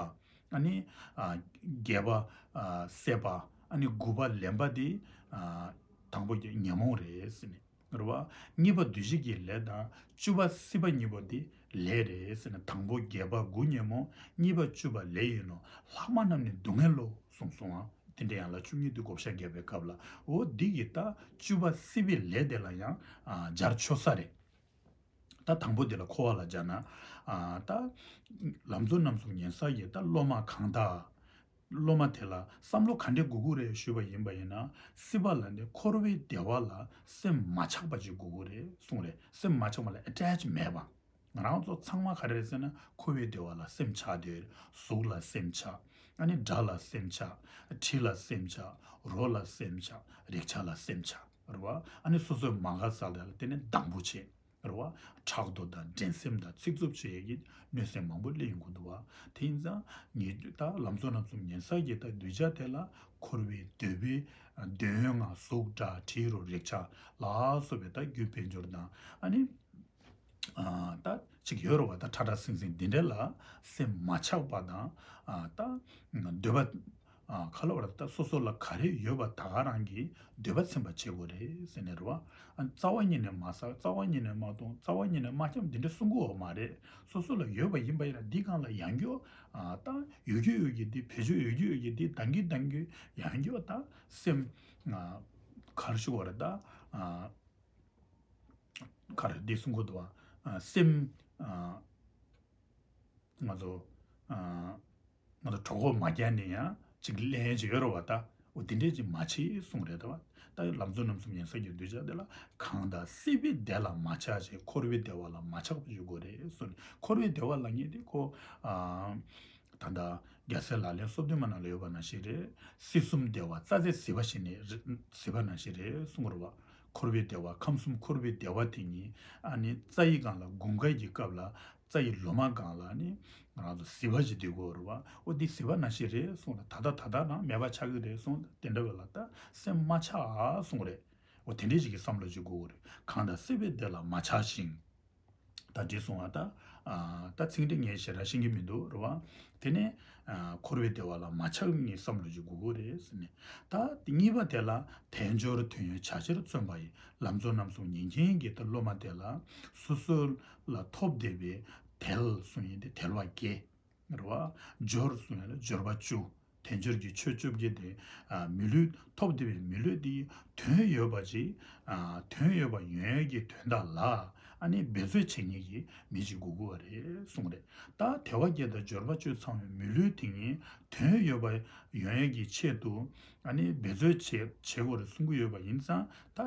ཨ་ནི་ཨ་བརྒྱད་པ་ཨ་སྲེད་པ། ཨ་ནི་དགུ་པ་ལེན་པ་དེ་ཨ་དང་པོ་གི་ཉོན་མོངས་རེད་ཟེར་ནས། རེད་བ། གཉིས་པ་འདུ་བྱེད་ཀྱི་ལས་དང་བཅུ་པ་སྲིད་པ་གཉིས་པོ་དེ་ལས་རེད་ཟེར་ནས། དང་པོ་དགེ་བ་དགུ་ཉོན་མོངས། གཉིས་པ་བཅུ་པ་ལས་ཡིན་ནོ། ལྷག་མ་རྣམས་ནི་སྡུག་བསྔལ་ལོ་གསུངས་སོང་ཨ། རྟེན་འབྲེལ་ཡན་ལག་བཅུ་གཉིས་དེ་བགོ་བཤའ་བརྒྱབ་པའི་སྐབས་ལ། འོ་འདི་གི་ད་བཅུ་པ་སྲིད་པའི་ལས་དེ་ལ་ཡང་ཨ་སྦྱར་ཆོག་ས་རེད། ད་དང་པོ་དེ་ལ་འཁོར་བ་ལ་སྦྱར་ན། ཨ་ད་ལམ་གཙོ་རྣམ་གསུམ་ཉན་ས་ཡི་ད་སློབ་མ་གང་དག་སློབ་མ་དེ་ལ་བསམ་བློ་ག་འདྲས་དགོས་ཀྱི་རེད་ཞུས་པ་ཡིན་པ་ཡིན་ན། སྲིད་པ་ལ་ནི་འཁོར་བའི་བདེ་བ་ལ་སེམས་མ་ཆགས་པ་ཅིག་དགོས་ཀྱི་རེད་གསུངས་རེད། སེམས་མ་ཆགས་པ་ལ་ཨེ་ཊེཆ་མེད་པ། ང་རང་ཚོ་ཚང་མ་ག་རེ་རེད་ཟེར་ན་འཁོར་བའི་བདེ་བ་ལ་སེམས་ཆགས་བསྡད་ཡོད་རེད། གཟུགས་ལ་སེམས་ཆགས། ཨ་ནི་སྒྲ་ལ་སེམས་ཆགས། དྲི་ལ་སེམས་ཆགས། རོ་ལ་སེམས་ཆགས། རེག་བྱ་ལ་སེམས་ཆགས། རེད་བ། ཨ་ནི་སོ་སོའི་མ་དགའ་ས་ལ་དེ་ནི་སྡང་པོ་བྱེད། རེད་བ། ཕྲག་དོག་དང་འགྲན་སེམས་དང་ཚིག་རྩུབ་བྱེད་ཡས་ཀྱི་གནོད་སེམས་མང་པོ་སླེབས་ཡོང་གི་འདུག་བ། དེ་ཡིན་ཙང་ངས་ད་ལམ་གཙོ་རྣམ་གསུམ་ཉན་ས་ཀྱི་ད་གདུལ་བྱ་དེ་ལ་འཁོར་བའི་འདོད་པའི་འདོད་ཡོན་ལྔ་གཟུགས་སྒྲ་དྲི་རོ་རེག་བྱ་ལ་སོགས་པའི་ད་རྒྱུ་དཔལ་འབྱོར་དང་ཨ་ནི། ཨ་ད་ཅིག་ཡོད་རེད་བ། ད་ཁྲ་ཁྲ་སིང་སིང་འདི་འདྲ་ལ་སེམས་མ་ཆགས་པ་དང་ཨ་ད་འདོད་པ་ཨ་ག་ལ་བར་ད་སོ་སོ་ལ་ག་རེ་ཡོད་པ་ད་ག་རང་གི་འདོད་པ་ཚིམ་པ་བྱེད་དགོས་རེད་ཟེར་ནས་རེད་བ། ཨ་རྩ་བ་ཉིད་ནས་མ་ཟ། རྩ་བ་ཉིད་ནས་མ་འཐུང་། རྩ་བ་ཉིད་ནས་མ་འཁྱམ། འདི་འདྲ་གསུང་གི་ཡོད་མ་རེད། སོ་སོ་ལ་ཡོད་པ་ཡིན་པ་ཡིན་ན་འདི་སྒང་ལ་ཡང་བསྐྱར་ཨ་ད་ཡོད་རྒྱུ་ཡོད་ཀྱི་འདི། བེད་སྤྱོད་ཡོད་རྒྱུ་ཡོད་ཀྱི་འདི། འདང་གི་འདང་གི་ཡང་བསྐྱར་ད་སེམས་ཨ་ག་རེ་ཞུ་དགོས་རེད། ད་ཨ། ག་རེ་འདི་གསུང་གི་འདུག་བ། ཨ་སེམས་ཨ་ང་ཚོ་ཨ་ང་ཚོ་གྲོད་ཁོག་མ་རྒྱགས་ནས་ཡང་ཅིག་ལེན་ཅིག་ཡོད་རེད་བ། ད་འོ་དེ་འདྲས་ཅིག་མ་བྱེད་གསུང་རེད། ད་ད་ལམ་གཙོ་རྣམ་གསུམ་ཉན་ས་ཀྱི་གདུལ་བྱ་དེ་ལ་གང་དག་སྲིད་པའི་བདེ་ལ་མ་ཆགས་ཤིང་། འཁོར་བའི་བདེ་བ་ལ་མ་ཆགས་པར་བཞུགས་དགོས་རེད་གསུངས་ནས། འཁོར་བའི་བདེ་བ་ལབ་མཁན་དེ་ཁོ་ཨ། ད་ལྟ་རྒྱལ་སྲས་ལག་ལེན་སོ་བདུན་མ་ནང་ལ་ཡོད་པ་ནང་བཞིན་རེད། སྲིད་གསུམ་བདེ་བ་རྩ་རྫས་བཟི་བ་ཞིག་ནི་རེད། བཟི་བ་ནང་བཞིན་རེད་གསུང་གི་རེད་བ། འཁོར་བའི་བདེ་བ། ཁམས་གསུམ་འཁོར་བའི་བདེ་བ་དེ་ཉིད་ཨ་ནི་རྩྭ་ཡི་སྒང་ལ་དགུན་ཁ་གི་སྐབས་ལ་རྩྭ་ཡི་ལོ་མ་སྒང་ལ་ནི་ང་རང་ཚོ་བཟི་བ་ཞིག་སྡོད་དགོས་རེད་བ། འོ་འདི་བཟི་བ་ནང་བཞིན་རེད་གསུངས་ལ། ད་ལྟ་ད་ལྟ་ནང་མེད་པ་ཆགས་ཀྱི་རེད་གསུངས། དེ་འདྲ་བས་ལ་ད་སེམས་མ་ཆགས་གསུང་རེད། འོ་དེ་འདྲའི་ཞིག་གི་བསམ་བློ་ཞིག་དགོས་རེད། གང་དག་སྲིད་པའི་བདེ་ལ་མ་ཆགས་ཤིང་། ད་འདི་གསུང་བ་ད། ཨ་ད་ཚིག་འདི་ངས་ཞེ་དྲག་ཤེས་ཀྱི་མི་འདུག་རེད་བ། དེ་ནས་ཨ་འཁོར་བའི་བདེ་བ་ལ་མ་ཆགས་པའི་བསམ་བློ་ཞིག་དགོས་ཀྱི་རེད་ཟེར་ནས། ད་དེ་གཉིས་པ་དེ་ལ་དལ་འབྱོར་དོན་ཡོད་བྱ་ཕྱིར་བརྩོན་པ་ཡི། ལམ་གཙོ་རྣམ་གསུམ་ཉན་མཁན་གྱི་ད་སློབ་མ་དེ་ལ་སོ་སོ་ལ་ཐོབ་བསྡད་པའི་དལ་གསུང་ཡིན་ཏེ། དལ་བ་བརྒྱད། རེད་བ། འབྱོར་གསུང་ཡ་ལ་འབྱོར་པ་བཅུ། དལ་འབྱོར་གྱི་ཆོས་བཅོ་བརྒྱད་དེ། ཨ་མི་ལུས་ཐོབ་བསྡད་པའི་མི་ལུས་དེ་དོན་ཡོད་པ་ཅིག་ཨ་དོན་ཡོད་པ་ཡོང་ཡས་ཀྱི་དོན་དག་ལ། ཨ་ནི་འབད་རྩོལ་བྱེད་མཁན་གྱི་མི་ཅིག་དགོས་ཀྱི་རེད་གསུངས་རེད། ད་དལ་བ་བརྒྱད་དང་འབྱོར་པ་བཅུ་ཚང་བའི་མི་ལུས་དེ་ཉིད་དོན་ཡོད་པ་ཡོང་ཡས་ཀྱི་ཆེད་དུ། ཨ་ནི་འབད་རྩོལ་བྱེད་བྱེད་དགོས་རེད་གསུང་གི་ཡོད་པ་ཡིན་ཙང་། ད་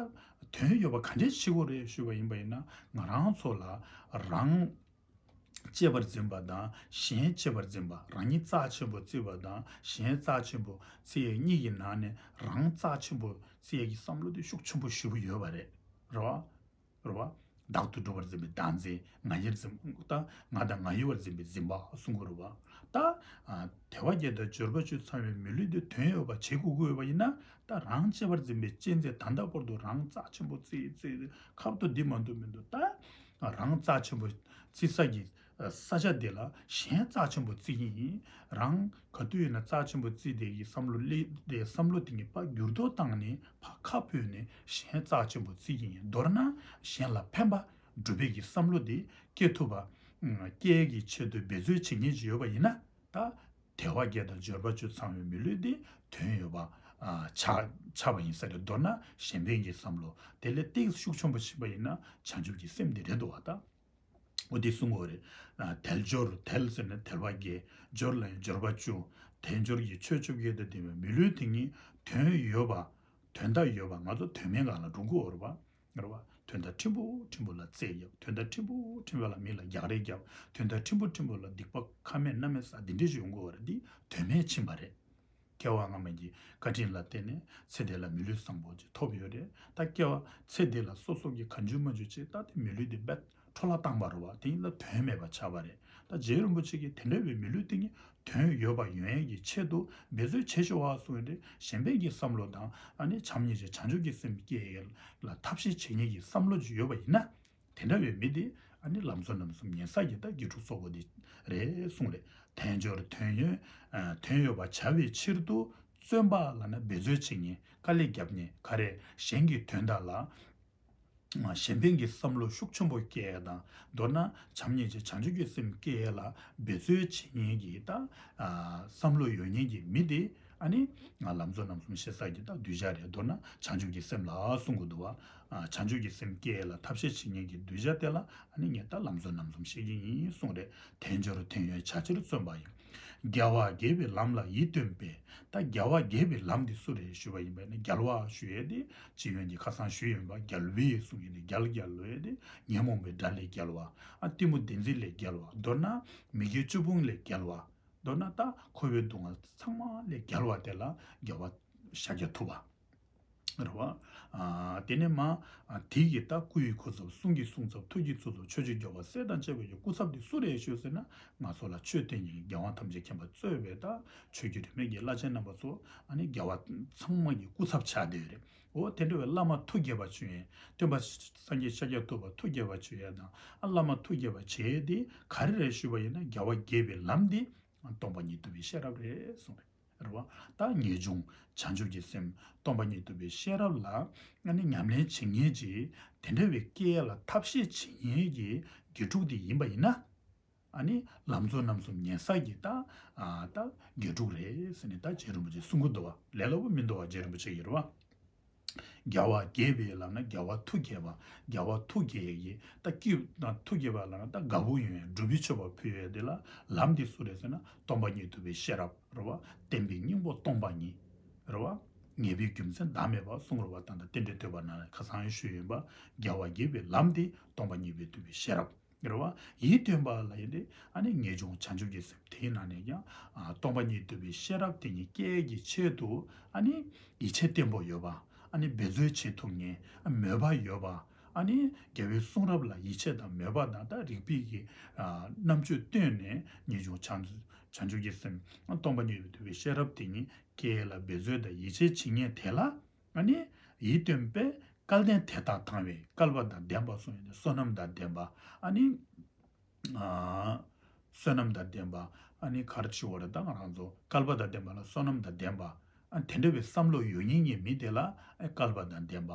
དོན་ཡོད་པ་ག་འདྲས་བྱེད་དགོས་རེད་ཞུས་པ་ཡིན་པ་ཡིན་ན། ང་རང་ཚོ་ལ་རང་གཅེས་པར་འཛིན་པ་དང་གཞན་གཅེས་པར་འཛིན་པ། རང་ཉིད་རྩ་ཆེན་པོ་བརྩི་བ་དང་གཞན་རྩ་ཆེན་པོ་བརྩི་ཡས་གཉིས་ཀྱི་ནང་ནས་རང་རྩ་ཆེན་པོ་བརྩི་ཡས་ཀྱི་བསམ་བློ་དེ་ཤུགས་ཆེན་པོ་ཞེ་པོ་ཡོད་པ་རེད། རེད་བ། རེད་བ། བདག་ཏུ་གྲུབ་པར་འཛིན་པའི་བདག་འཛིན། ང་ཡིར་འཛིན། ད་ང་དང་ང་ཡི་བར་འཛིན་པའི་འཛིན་པ་གསུང་གི་རེད་བ། ད་ཨ་དལ་བ་བརྒྱད་དང་འབྱོར་པ་བཅུ་ཚང་བའི་མི་ལུས་དེ་དོན་ཡོད་པ་བྱེད་དགོས་ཀྱི་ཡོད་པ་ཡིན་ན། ད་རང་གཅེས་པར་འཛིན་པའི་གཅེས་འཛིན། ད་ལྟ་བར་དུ་རང་རྩ་ཆེན་པོ་བརྩི་བརྩི་ཁབ་ཏུ་འདི་མ་འདུག་མི་འདུག་ད་རང་རྩ་ཆེན་པོ་བརྩི་ས་ཀྱི་ས་ཆ་འདི་ལ་གཞན་རྩ་ཆེན་པོ་བརྩི་གི་ཡིན། རང་ག་དུས་ཡིན་ན་རྩ་ཆེན་པོ་བརྩི་བསྡད་ཀྱི་བསམ་བློ་སླེབས་བསྡད། བསམ་བློ་དེ་ཉིད་ཕར་འགྱུར་ལྡོག་བཏང་ནས་ཕར་ཁ་ཕུད་ནས་གཞན་རྩ་ཆེན་པོ་བརྩི་གི་ཡིན། མདོར་ན་གཞན་ལ་ཕན་པ་སྒྲུབ་པའི་གི་བསམ་བློ་དེ་སྐྱེ་ཐུབ་པ། སྐྱེ་ཡས་ཀྱི་ཆེད་དུ་འབད་རྩོལ་བྱེད་མཁན་ཅིག་ཡོད་པ་ཡིན་ན། ད་དལ་བ་བརྒྱད་དང་འབྱོར་པ་བཅུ་ཚང་བའི་མི་ལུས་འདི་དོན་ཡོད་པ་ཨ་ཆགས་ཆགས་པ་ཡིན་ས་རེད། མདོར་ན་གཞན་ཕན་གྱི་བསམ་བློ་དེ་ལས་ཏོག་ཙམ་ཤུགས་ཆེན་པོ་ཕྱིན་པ་ཡིན་ན་བྱང་ཆུབ་ཀྱི་སེམས་འདི་རེད་འདུག་བ། ད་འོ་འདི་གསུང་གི་ཡོད་རེད། ཨ་དལ་འབྱོར། དལ་ཟེར་ན་དལ་བ་བརྒྱད། འབྱོར་ལ་ཡང་འབྱོར་པ་བཅུ། དལ་འབྱོར་གྱི་ཆོས་བཅོ་བརྒྱད་དང་ལྡན་པའི་མི་ལུས་དེ་ཉིད་དོན་ཡོད་པ། དོན་དག་ཡོད་པ། ང་ཚོ་དོན་མེད་སྒང་ལ་འགྲོ་གི་ཡོད་རེད་བ། རེད་བ། དོན་དག་ཕྲན་བུ་ཕྲན་བུ་ལ་རྩོད་རྒྱབ། དོན་དག་ཕྲན་བུ་ཕྲན་བུ་ལ་མི་ལ་རྒྱག་རེས་རྒྱབ། དོན་དག་ཕྲན་བུ་ཕྲན་བུ་ལ་སྡིག་པ་ཁ་མེད་སྣ་མེད་བསགས། འདི་འདྲས་ཞིག་ཡོང་གི་ཡོད་རེད། འདི་དོན་མེད་ཕྱིན་པ་རེད། སྐྱེ་བ་སྔ་མ་གི་བཀའ་དྲིན་ལ་བརྟེན་ནས་ཚེ་འདི་ལ་མི་ལུས་བཟང་པོ་ཅིག་ཐོབ་ཡོད་རེད། ད་སྐྱེ་བ་ཚེ་འདི་ལ་སོ་སོ་གི་གང་བྱུང་མང་བྱུང་ཅིག་ད་དེ་མི་ལུས་འདི་རྦད་འཕྲོ་བརླག་བཏང་བ་རེད་བ། དེ་ཡིན་ན་དོན་མེད་པ་ཆགས་པ་རེད། ད་རྗེ་རིན་པོ་ཆེ་གིས་དེ་འདྲ་བའི་མི་ལུས་དེ་ཉིད་དོན་ཡོད་པ་ཡོང་ཡས་ཀྱི་ཆེད་དུ་འབད་རྩོལ་བྱེད་ཤོག་ཨ་གསུངས་ཡོད་རེད། གཞན་ཕན་གྱི་བསམ་བློ་དང་ཨ་ནི་བྱམས་སྙིང་རྗེ་བྱང་ཆུབ་ཀྱི་སེམས་སྐྱེ་ཡས་ལ་ཐབས་ཤེས་བྱེད་མཁན་གྱི་བསམ་བློ་ཅིག་ཡོད་པ་ཡིན་ན། དེ་འདྲ་བའི་མི་དེ་ཨ་ནི་ལམ་གཙོ་རྣམ་གསུམ་ཉན་ས་ཀྱི་ད་དགེ་ཕྲུག་གཙོ་བོ་དེ་རེད་གསུངས་རེད། དལ་འབྱོར་དོན་ཡོད། ཨ་དོན་ཡོད་པ་བྱ་བའི་ཕྱིར་དུ་བརྩོན་པ་ལབ་ན་འབད་རྩོལ་བྱེད་མཁན། དཀའ་ལས་རྒྱབ་མཁན། ག་རེ་གཞན་གྱི་དོན་དག་ལ་གཞན་ཕན་གྱི་བསམ་བློ་ཤུགས་ཆེན་པོ་སྐྱེ་ཡས་དང་། མདོར་ན་བྱམས་སྙིང་རྗེ་བྱང་ཆུབ་ཀྱི་སེམས་སྐྱེ་ཡས་ལ་འབད་རྩོལ་བྱེད་མཁན་གྱི་ད་ཨ་བསམ་བློ་ཡོད་མཁན་གྱི་མི་དེ། ཨ་ནི་ང་ལམ་གཙོ་རྣམ་གསུམ་ཤེས་ས་ཀྱི་ད་གདུལ་བྱ་རེད། མདོར་ན་བྱང་ཆུབ་ཀྱི་སེམས་ལ་གསུང་གི་འདུག་བ། ཨ་བྱང་ཆུབ་ཀྱི་སེམས་སྐྱེ་ཡས་ལ་ཐབས་ཤེས་བྱེད་མཁན་གྱི་གདུལ་བྱ་དེ་ལ་ཨ་ནི་ངས་ད་ལམ་གཙོ་རྣམ་གསུམ་བཤད་ཀྱི་ཡིན་གསུངས་རེད། དལ་འབྱོར་དོན་ཡོད་བྱ་ཕྱིར་བརྩོན་པ་ཡི། རྒྱལ་བ་དགྱེས་པའི་ལམ་ལ་ཡིད་རྟོན་པས། ད་རྒྱལ་བ་དགྱེས་པའི་ལམ་འདི་སུ་རེད་ཞུས་པ་ཡིན་པས་ན། རྒྱལ་བ་ཞུ་ཡས་དེ་སྤྱི་ཡོངས་ཀྱི་ཁ་སང་ཞུས་ཡོད་པ། རྒྱལ་བའི་གསུང་ཡས་དེ་རྒྱལ་རྒྱལ་ལོས་དེ་ཉོན་མོངས་པའི་དགྲ་ལས་རྒྱལ་བ། ཨ་གཏི་མུག་བདེན་འཛིན་ལས་རྒྱལ་བ། མདོར་ན་མི་དགེ་བཅུ་སྤོང་ལས་རྒྱལ་བ། མདོར་ན་ད་འཁོར་བའི་སྡུག་བསྔལ་ཚང་མ་ལས་རྒྱལ་བ་དེ་ལ་རྒྱལ་བ་ཤཱཀྱ་ཐུབ་པ། རེད་བ། ཨ། དེ་ནས་མ། ཨ། དེ་གི་ད་སྐུ་ཡི་སྐུ་ཚབ། གསུང་གི་གསུང་ཚབ། ཐུགས་ཀྱི་གཙུག་ཏོར། ཆོས་ཀྱི་རྒྱལ་བ་སྲས་དང་བཅས་པ་ཡི་སྐུ་ཚབ་དེ་སུ་རེད་ཞུས་ཟེར་ན། ང་ཚོ་ལ་ཆོས་སྟོན་མཁན་རྒྱལ་བ་ཐམས་ཅད་མཁྱེན་པ་གཙོས་པའི་ད་ཆོས་བརྒྱུད་རིས་མེད་ཀྱི་བླ་ཆེན་རྣམ་པ་ཚོ། ཨ་ནི་རྒྱལ་བ་ཚང་མ་གི་སྐུ་ཚབ་ཆགས་བསྡད་ཡོད་རེད། འོ་དེ་འདྲ་བའི་བླ་མ་ཐུགས་དགྱེས་པ་བྱུང་ཡས། སྟོན་པ་སངས་རྒྱས་ཤཱཀྱ་ཐུབ་པ་ཐུགས་དགྱེས་པ་བྱུང་ཡས་དང་། ཨ། བླ་མ་ཐུགས་དགྱེས་པ་བྱེད་ཡས་དེ་ག་རེ་རེད་ཞུས་པ་ཡིན་ན། རྒྱལ་བ་དགྱེས་པའི་ལམ་དེ་སྟོང་པ་ཉིད་རྟོགས་པའི་ཤེས་རབ་རེད་གསུངས་རེད། རེད་བ། ད་ངེས་འབྱུང་བྱང་ཆུབ་ཀྱི་སེམས། སྟོང་པ་ཉིད་རྟོགས་པའི་ཤེས་རབ་ལ། ཨ་ནི་ཉམས་ལེན་བྱེད་མཁན་གྱི། དེ་འདྲ་བའི་སྐྱེ་ཡས་ལ་ཐབས་ཤེས་བྱེད་མཁན་གྱི་དགེ་ཕྲུག་དེ་ཡིན་པ་ཡིན་ན། ཨ་ནི་ལམ་གཙོ་རྣམ་གསུམ་ཉན་ས་གི་ད། ཨ། ད་དགེ་ཕྲུག་རེད་ཟེར་ནས་ད་རྗེ་རིན་པོ་ཆེས་གསུང་གི་འདུག་བ། ལས་སླ་པོ་མི་འདུག་བ། རྗེ་རིན་པོ་ཆེ་གིས། རེད་བ། རྒྱལ་བ་དགྱེས་པའི་ལམ་ན་རྒྱལ་བ་ཐུགས་དགྱེས་པ། རྒྱལ་བ་ཐུགས་དགྱེས་ཡས་ཀྱི་ད་སྐྱིད་དང་། ཐུགས་དགྱེས་པ་ལབ་ན་ད་དགའ་པོ་ཡོང་ཡས། སྒྲུབ་པའི་མཆོད་པ་ཕུལ་ཡས་དེ་ལ་ལམ་དེ་སུ་རེད་ཟེར་ན། སྟོང་པ་ཉིད་རྟོགས་པའི་ཤེས་རབ། རེད་བ། བསྟན་པའི་སྙིང་པོ་སྟོང་པ་ཉིད། རེད་བ། ངེས་པའི་རྒྱུ་མཚན་བདག་མེད་པ་གསུང་རོལ་པ་དང་། ད་རྟེན་འབྲེལ་ཐོས་པ་ན་ཁ་སང་ཞུས་ཡིན་པ། རྒྱལ་བ་དགྱེས་པའི་ལམ་དེ་སྟོང་པ་ཉིད་རྟོགས་པའི་ཤེས་རབ། རེད་བ། ཡིད་རྟོན་པ་ལ་ཡིན་ཏེ། ཨ་ནི་ངེས་འབྱུང་བྱང་ཆུབ་ཀྱི་སེམས་དེའི་ནང་ནས་ཀྱང་། ཨ། སྟོང་པ་ཉིད་རྟོགས་པའི་ཤེས་རབ་དེ་ཉིད་སྐྱེ་ཡས་ཀྱི་ཆེད་དུ། ཨ་ནི་ཡིད་ཆེས་བརྟན་པོ་ཡོད་པ། ཨ་ནི་འབད་རྩོལ་བྱེད་ཐུབ་མཁན། ཨ། མོས་པ་ཡོད་པ། ཨ་ནི་རྒྱལ་བའི་གསུང་རབ་ལ་ཡིད་ཆེས་དང་མོས་པ་དང་། ད་རིགས་པའི་གི། ཨ། རྣམ་དཔྱོད་བཏོན་ནས་ངེས་འབྱུང་བྱང་བྱང་ཆུབ་ཀྱི་སེམས། ཨ། སྟོང་པ་ཉིད་རྟོགས་པའི་ཤེས་རབ་དེ་ཉིད་སྐྱེ་ཡས་ལ་འབད་རྩོལ་དང་ཡིད་ཆེས་བྱེད་མཁན་དེ་ལ། ཨ་ནི་ཡིད་རྟོན་པས་སྐལ་ལྡན་དེ་དག་དང་བས། སྐལ་པ་དང་ལྡན་པ་གསུངས་ཡོད་དེ། བསོད་ནམས་དང་ལྡན་པ། ཨ་ནི། ཨ། བསོད་ནམས་དང་ལྡན་པ། ཨ་ནི་ག་རེ་ཞུ་དགོས་རེད། ད་ང་རང་ཚོ་སྐལ་པ་དང་ལྡན་པ་ལ་བསོད་ནམས་དང་ལྡན་པ། ཨ། དེ་འདྲ་བའི་བསམ་བློ་ཡོད་མཁན་གྱི་མི་དེ་ལ། ཨ། སྐལ་པ་དང་ལྡན་པ།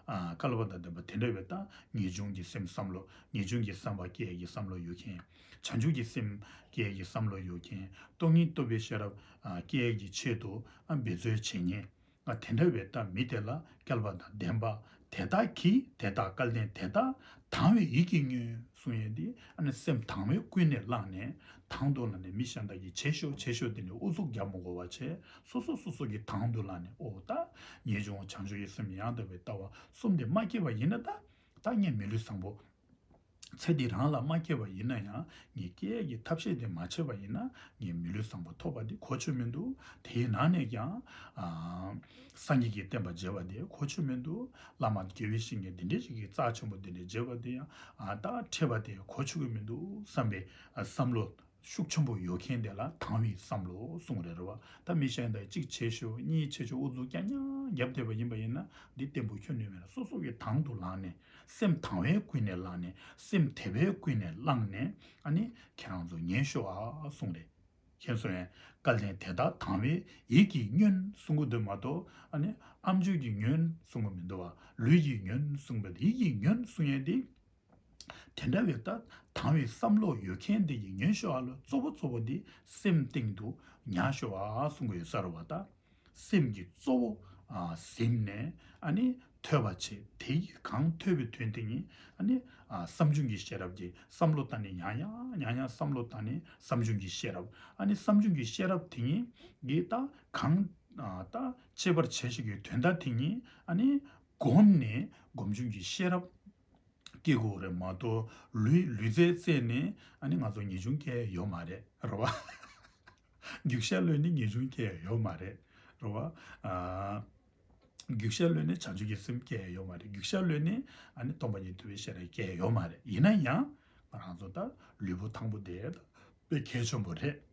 ཨ། སྐལ་པ་དང་ལྡན་པ་དེ་འདྲ་བའི་ད་ངེས་འབྱུང་གི་སེམས་བསམ་བློ། ངེས་འབྱུང་གི་བསམ་པ་སྐྱེ་ཡས་ཀྱི་བསམ་བློ་ཡོད་མཁན། བྱང་ཆུབ་ཀྱི་སེམས་སྐྱེ་ཡས་ཀྱི་བསམ་བློ་ཡོད་མཁན། སྟོང་ཉིད་རྟོགས་པའི་ཤེས་རབ། ཨ། སྐྱེ་ཡས་ཀྱི་ཆེད་དུ། ཨ། འབད་རྩོལ་བྱེད་མཁན། ང་དེ་འདྲ་བའི་ད་མི་དེ་ལ་སྐལ་པ་དང་ལྡན་པ། དེ་དག་གིས། དེ་དག་སྐལ་ལྡན་དེ་དག་དང་བས་ཡིད་ཀྱིས་བསྙོན་གསུང་ཡས་དེ། ཨ་ནི་སེམས་དང་བས་ཀུན་ནས་བསླངས་ནས། དང་དུ་བླངས་ནས་མི་གཞན་དག་གིས་བྱེད་ཤོག་བྱེད་ཤོག་དེ་འདྲ་ཨུ་ཚུགས་རྒྱབ་མི་དགོས་པ་བྱས། སོ་སོ་སོ་སོ་གིས་དང་དུ་བླངས་ནས། འོ་ད་ངེས་འབྱུང་བྱང་ཆུབ་ཀྱི་སེམས་ཡང་དག་པའི་ལྟ་བ་གསུམ་དེ་མ་སྐྱེས་པ་ཡིན་ན། ད་ད་ངས་མི་ལུས་བཟང་པོ། ཚེ་འདི་རང་ལ་མ་སྐྱེས་པ་ཡིན་ན་ཡང་། ངས་སྐྱེ་ཡས་ཀྱི་ཐབས་ཤེས་དེ་མ་བྱས་པ་ཡིན་ན། ངས་མི་ལུས་བཟང་པོ་ཐོབ་པ་འདི་གོ་ཆོད་མི་འདུག། དེའི་ནང་ནས་ཀྱང་། ཨ། སངས་རྒྱས་ཀྱི་བསྟན་པ་མཇལ་བ་དེ་གོ་ཆོད་མི་འདུག། བླ་མ་དགེ་བའི་བཤེས་གཉེན་དེ་འདྲ་ཞིག་གི་རྩ་ཆེན་པོ་དེ་འདྲ་མཇལ་བ་དེ་ཡང་། ཨ། ད་འཕྲད་པ་དེ་གོ་ཆོད་ཀྱི་མི་འདུག་བསམ་པའི། ཨ། བསམ་བློ་ཤུགས་ཆེན་པོ་ཡོད་མཁན་དེ་ལ་དང་བའི་བསམ་བློ་གསུངས་རེད། རེད་བ། ད་མི་གཞན་དག་གཅིག་བྱེད་ཤོག་གཉིས་བྱེད་ཤོག་ཨུ་ཚུགས་རྐྱང་རྐྱང་རྒྱབ་བསྡད་པ་ཡིན་པ་ཡིན་ན། འདི་བརྟན་པོ་ཁྱོན་ནས་མེད་ལ། སོ་སོ་གིས་དང་དུ་བླངས་ནས། སེམས་དང་བས་ཀུན་ནས་བསླངས་ནས། སེམས་དེ་བས་ཀུན་ནས་བསླངས་ནས། ཨ་ནི་ཁྱེད་རང་ཚོ་ཉན་ཤོག་ཨ་གསུངས་རེད། མཁྱེན་སོང་ངས། སྐལ་ལྡན་དེ་དག་དང་བས་ཡིད་ཀྱིས་བསྙོན་གསུང་གི་འདུག་མ་གཏོགས། ཨ་ནི་ཨམ་ཅོག་གིས་བསྙོན་གསུང་གི་མི་འདུག་བ། ལུས་ཀྱིས་བསྙོན་གསུངས་པ་དེ། ཡིད་ཀྱིས་བསྙོན་གསུང་ཡས་དེ། དེ་འདྲ་བའི་ད་དང་བའི་བསམ་བློ་ཡོད་མཁན་དེ་གིས་ཉན་ཤོག་ཨ་ལོ། གཙོ་བོ་གཙོ་བོ་དེ་སེམས་སྟེང་དུ་ཉར་ཤོག་ཨ་གསུང་གི་ཡོད་ས་རེད་བ། ད་སེམས་ཀྱི་གཙོ་བོ། ཨ། ཟིན་ནས། ཨ་ནི་ཐོས་པ་བྱེད། དེ་གིས་གང་ཐོས་པའི་དོན་དེ་ཉིད། ཨ་ནི། ཨ། བསམ་བྱུང་གི་ཤེས་རབ་ཀྱིས་བསམ་བློ་བཏང་ནས། ཡང་ཡང་ཡང་ཡང་བསམ་བློ་བཏང་ནས། བསམ་བྱུང་གི་ཤེས་རབ། ཨ་ནི་བསམ་བྱུང་གི་ཤེས་རབ་དེ་ཉིད་ཀྱིས་ད་གང་། ཨ། ད་སྤྱད་པར་བྱ་བྱེད་ཀྱི་དོན་དག་དེ་ཉིད། ཨ་ནི་བསྒོམས་ནས་སྒོམ་བྱུང་གི་ཤེས་རབ་སྐྱེ་དགོས་རེད་མ་གཏོགས། ལུས་ལུས་རྩལ་རྩེད་ནས། ཨ་ནི་ང་ཚོ་ངེས་འབྱུང་སྐྱེ་ཡ་ཡོད་མ་རེད། རེད་བ། རྒྱུག་ཤར་གློད་ནས་ངེས་འབྱུང་སྐྱེ་ཡ་ཡོད་མ་རེད། རེད་བ། ཨ། རྒྱུག་ཤར་གློད་ནས་བྱང་ཆུབ་ཀྱི་སེམས་སྐྱེ་ཡ་ཡོད་མ་རེད། རྒྱུག་ཤར་གློད་ནས། ཨ་ནི་སྟོང་པ་ཉིད་རྟོགས་པའི་ཤེས་རབ་སྐྱེ་ཡ་ཡོད་མ་རེད། ཡིན་ན་ཡང་ང་རང་ཚོ་ད་ལུས་པོ་ཐང་པོ་དེ་དཔེ་གལ་ཆེན་པོ་རེད།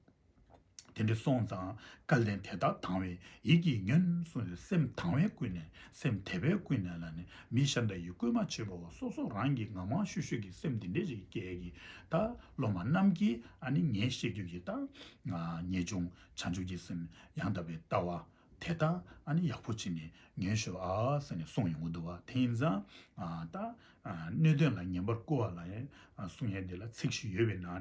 དེ་འདྲ་སོང་ཙང་། སྐལ་ལྡན་དེ་དག་དང་བས་ཡིད་ཀྱིས་བསྙོན་གསུངས་ཏེ། སེམས་དང་བས་ཀུན་ནས། སེམས་དེ་བས་ཀུན་ནས་ལ་ནི། མི་གཞན་དག་གིས་བསྐུལ་མ་བྱས་པའོ། སོ་སོ་རང་གིས་ངང་མང་ཤུགས་ཤུགས་ཀྱིས་སེམས་དེ་འདྲ་ཞིག་སྐྱེ་གི། ད་སློབ་མ་རྣམས་ཀྱིས། ཨ་ནི་ངས་བཤད་རྒྱུ་གི་ད། ཨ། ངེས་འབྱུང་བྱང་ཆུབ་ཀྱི་སེམས་ཡང་དག་པའི་ལྟ་བ་དེ་དག། ཨ་ནི་ཡག་པོ་བྱས་ནས་ཉན་ཤོག་ཨ་ཟེར་ནས་གསུངས་ཡོང་གི་འདུག་བ། དེ་ཡིན་ཙང་། ཨ། ད། ཨ། སྣོད་ལྡན་ལ་ངན་པར་བསྐུལ་བ་ལ་ཡང་། ཨ། གསུང་ཡས་འདི་ལ་ཚིག་བཞི་ཡོད་པའི་ནང་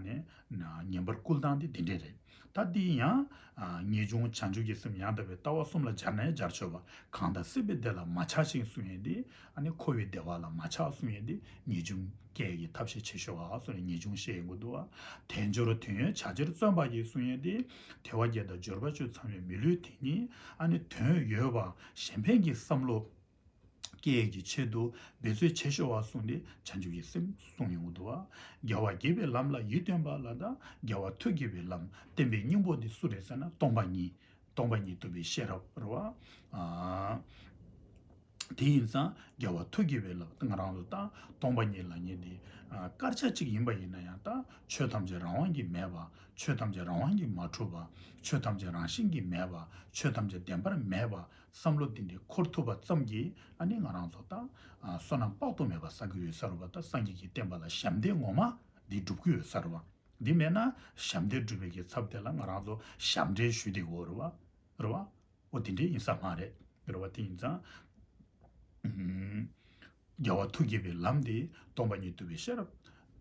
ནས། ཨ། ངན་པར་བསྐུལ་སྟངས་དེ་འདི་འདྲས་རེད། ད་འདི་ཡང་། ཨ། ངེས་འབྱུང་བྱང་ཆུབ་ཀྱི་སེམས་ཡང་དག་པའི་ལྟ་བ་གསུམ་ལ་སྦྱར་ན་ཡང་སྦྱར་ཆོག་པ། གང་དག་སྲིད་པའི་བདེ་ལ་མ་ཆགས་ཤིང་གསུང་ཡས་འདི། ཨ་ནི་འཁོར་བའི་བདེ་བ་ལ་མ་ཆགས་གསུང་ཡས་འདི། ངེས་འབྱུང་སྐྱེ་ཡས་ཀྱི་ཐབས་ཤེས་བྱེད་ཤོག་ཨ་གསུངས་ནས་ངེས་འབྱུང་བཤད་ཡོང་གི་འདུག་བ། དལ་འབྱོར་དོན་ཡོད་བྱ་ཕྱིར་བརྩོན་པ་ཡིས་གསུང་ཡས་འདི། དལ་བ་བརྒྱད་དང་འབྱོར་པ་བཅུ་ཚང་བའི་མི་ལུས་དེ་ཉིད། ཨ་ནི་དོན་ཡོད་པ་གཞན་ཕན་གྱི་བསམ་བློ་སྐྱེ་ཡས་ཀྱི་ཆེད་དུ་འབད་རྩོལ་བྱེད་ཤོག་པ་གསུངས་ཏེ་བྱང་ཆུབ་ཀྱི་སེམས་གསུངས་ཡོང་གི་འདུག་བ། རྒྱལ་བ་དགྱེས་པའི་ལམ་ལ་ཡིད་རྟོན་པ་ལ། ད་རྒྱལ་བ་ཐུགས་དགྱེས་པའི་ལམ། བསྟན་པའི་སྙིང་པོ་འདི་སུ་རེད་ཟེར་ན། སྟོང་པ་ཉིད། སྟོང་པ་ཉིད་རྟོགས་པའི་ཤེས་རབ་རེད་བ། ཨ། དེ་ཡིན་ཙང་རྒྱལ་བ་ཐུགས་བསྐྱེད་པའི་ལམ་ང་རང་ཚོ་ད་སྟོང་པ་ཉིད་ལབ་མཁན་དེ་སྐར་ཆ་གཅིག་ཡིན་པ་ཡིན་ན་ཡང་ད་ཆོས་ཐམས་ཅད་རང་དབང་གིས་མེད་པ། ཆོས་ཐམས་ཅད་རང་དབང་གིས་མ་གྲུབ་པ། ཆོས་ཐམས་ཅད་རང་བཞིན་གྱིས་མེད་པ། ཆོས་ཐམས་ཅད་བདེན་པར་མེད་པ། བསམ་བློ་འདི་འདྲ་འཁོར་ཐུབ་པ་ཙམ་གྱིས་ཨ་ནི་ང་རང་ཚོ་ད་བསོད་ནམས་དཔག་ཏུ་མེད་པ་བསགས་ཀྱི་ཡོད་ས་རེད་པ། ད་སངས་རྒྱས་ཀྱི་བསྟན་པ་ལ་ཞབས་འདེགས་ངོ་མ་འདི་སྒྲུབ་ཀྱི་ཡོད་ས་རེད་པ། འདི་མེད་ན་ཞབས་འདེགས་སྒྲུབ་པའི་གི་ཚབ་དེ་ལ་ང་རང་ཚོ་ཞབས་འདྲེན་ཞུ་བསྡད་ཀྱི་ཡོད་རེད་པ། རེད་པ། འོ་དེ་འདྲ་ཡིན་ས་མ་རེད། རེད་པ། དེ་ཡིན་ཙང་། རྒྱལ་བ་ཐུགས་བསྐྱེད་པའི་ལམ་དེ་སྟོང་པ་ཉིད་རྟོགས་པའི་ཤེས་རབ།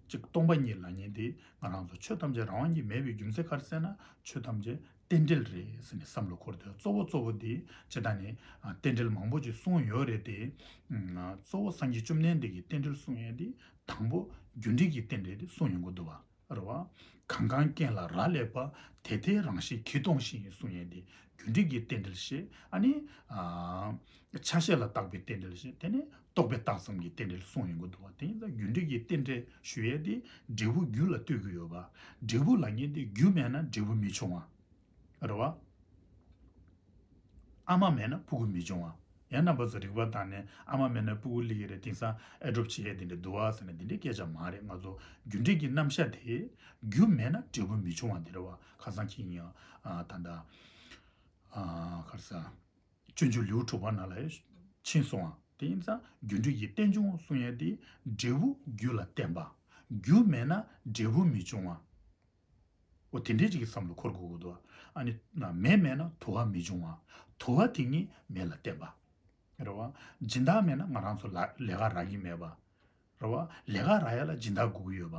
ཅིག་སྟོང་པ་ཉིད་ལབ་མཁན་དེ་ང་རང་ཚོ་ཆོས་ཐམས་ཅད་རང་དབང་གིས་མེད་པའི་རྒྱུ་མཚན་ག་རེ་ཟེར་ན། ཆོས་ཐམས་ཅད་རྟེན་འབྲེལ་རེད་ཟེར་ནས་བསམ་བློ་འཁོར་དུས་གཙོ་བོ་གཙོ་བོ་དེ་སྤྱིར་བཏང་ནས་རྟེན་འབྲེལ་མང་པོ་ཅིག་གསུངས་ཡོད་རེད་དེ། གཙོ་བོ་སངས་རྒྱས་བཅོམ་ལྡན་འདས་ཀྱི་རྟེན་འབྲེལ་གསུང་ཡས་དེ་དང་པོ་རྒྱུ་འབྲས་ཀྱི་རྟེན་འབྲེལ་དེ་གསུངས་ཡོང་གི་འདུག་པ། རེད་པ། གང་གང་རྐྱེན་ལ་རག་ལས་པ། དེ་དེའི་རང་བཞིན་གྱིས་སྟོང་ཞིང་གསུང་ཡས་དེ་རྒྱུ་འབྲས་ཀྱི་རྟེན་འབྲེལ་བཤད། ཨ་ནི། ཨ། ཆ་ཤས་ལ་བརྟག་པའི་རྟེན་འབྲེལ་བཤད། དེ་ནས་རྟོག་པས་བཏགས་ཙམ་གྱི་རྟེན་འབྲེལ་གསུངས་ཡོང་གི་འདུག་པ། དེ་ཡིན་ཙང་རྒྱུ་འབྲས་ཀྱི་རྟེན་འབྲེལ་ཞུ་ཡས་དེ་འབྲས་བུ་རྒྱུ་ལ་ལྟོས་ཀྱི་ཡོད་པ། འབྲས་བུ་ལབ་མཁན་དེ་རྒྱུ་མེད་ན་འབྲས་བུ་མི་འབྱུང་བ། རེད་པ། ཨ་མ་མེད་ན་སྤུ་གུ་མི་འབྱུང་བ། ཡང་རྣམ་པ་ཚོ་རིག་པ་བཏང་ནས་ཨ་མ་མེད་ན་སྤུ་གུ་སླེབས་ཀྱི་རེད། དེང་སང་ཨེ་ཌོབ་བྱེད་ཡས་དེ་འདྲ་འདུག་པ་ཟེར་ན་དེ་འདྲའི་སྐད་ཆ་མ་རེད། ང་ཚོ་རྒྱུ་འབྲས་ཀྱི་རྣམ་གཞག་དེ་རྒྱུ་མེད་ན་འབྲས་བུ་མི་འབྱུང་བ་འདི་རེད་པ། ཁ་སང་ཁྱེད་ཡང་ད་ལྟ་ག་རེ་ཟ། སྤྱོད་འཇུག་ལེའུ་དྲུག་པ་ནང་ལ་ཕྱིན་སོང་བ། དེ་ཡིན་ཙང་རྒྱུ་འབྲས་ཀྱི་རྟེན་འབྱུང་གསུང་ཡས་དེ་འབྲས་བུ་རྒྱུ་ལ་བརྟེན་པ། རྒྱུ་མེད་ན་འབྲས་བུ་མི་འབྱུང་བ། འོ་དེ་འདྲའི་ཅིག་གི་བསམ་བློ་འཁོར་དགོས་ཀྱི་འདུག། ཨ་ནི་མེ་མེད་ན་དུ་བ་མི་འབྱུང་བ། དུ་བ་དེ་ཉིད་མེ་ལ་བརྟེན་པ། རེད་པ། སྦྱིན་བདག་མེད་ན་ང་རང་ཚོ་ལ་ལས་ཀ་རག་གི་མེད་པ། རེད་པ། ལས་ཀ་རག་ཡ་ལ་སྦྱིན་བདག་དགོས་ཀྱི་ཡོད་པ།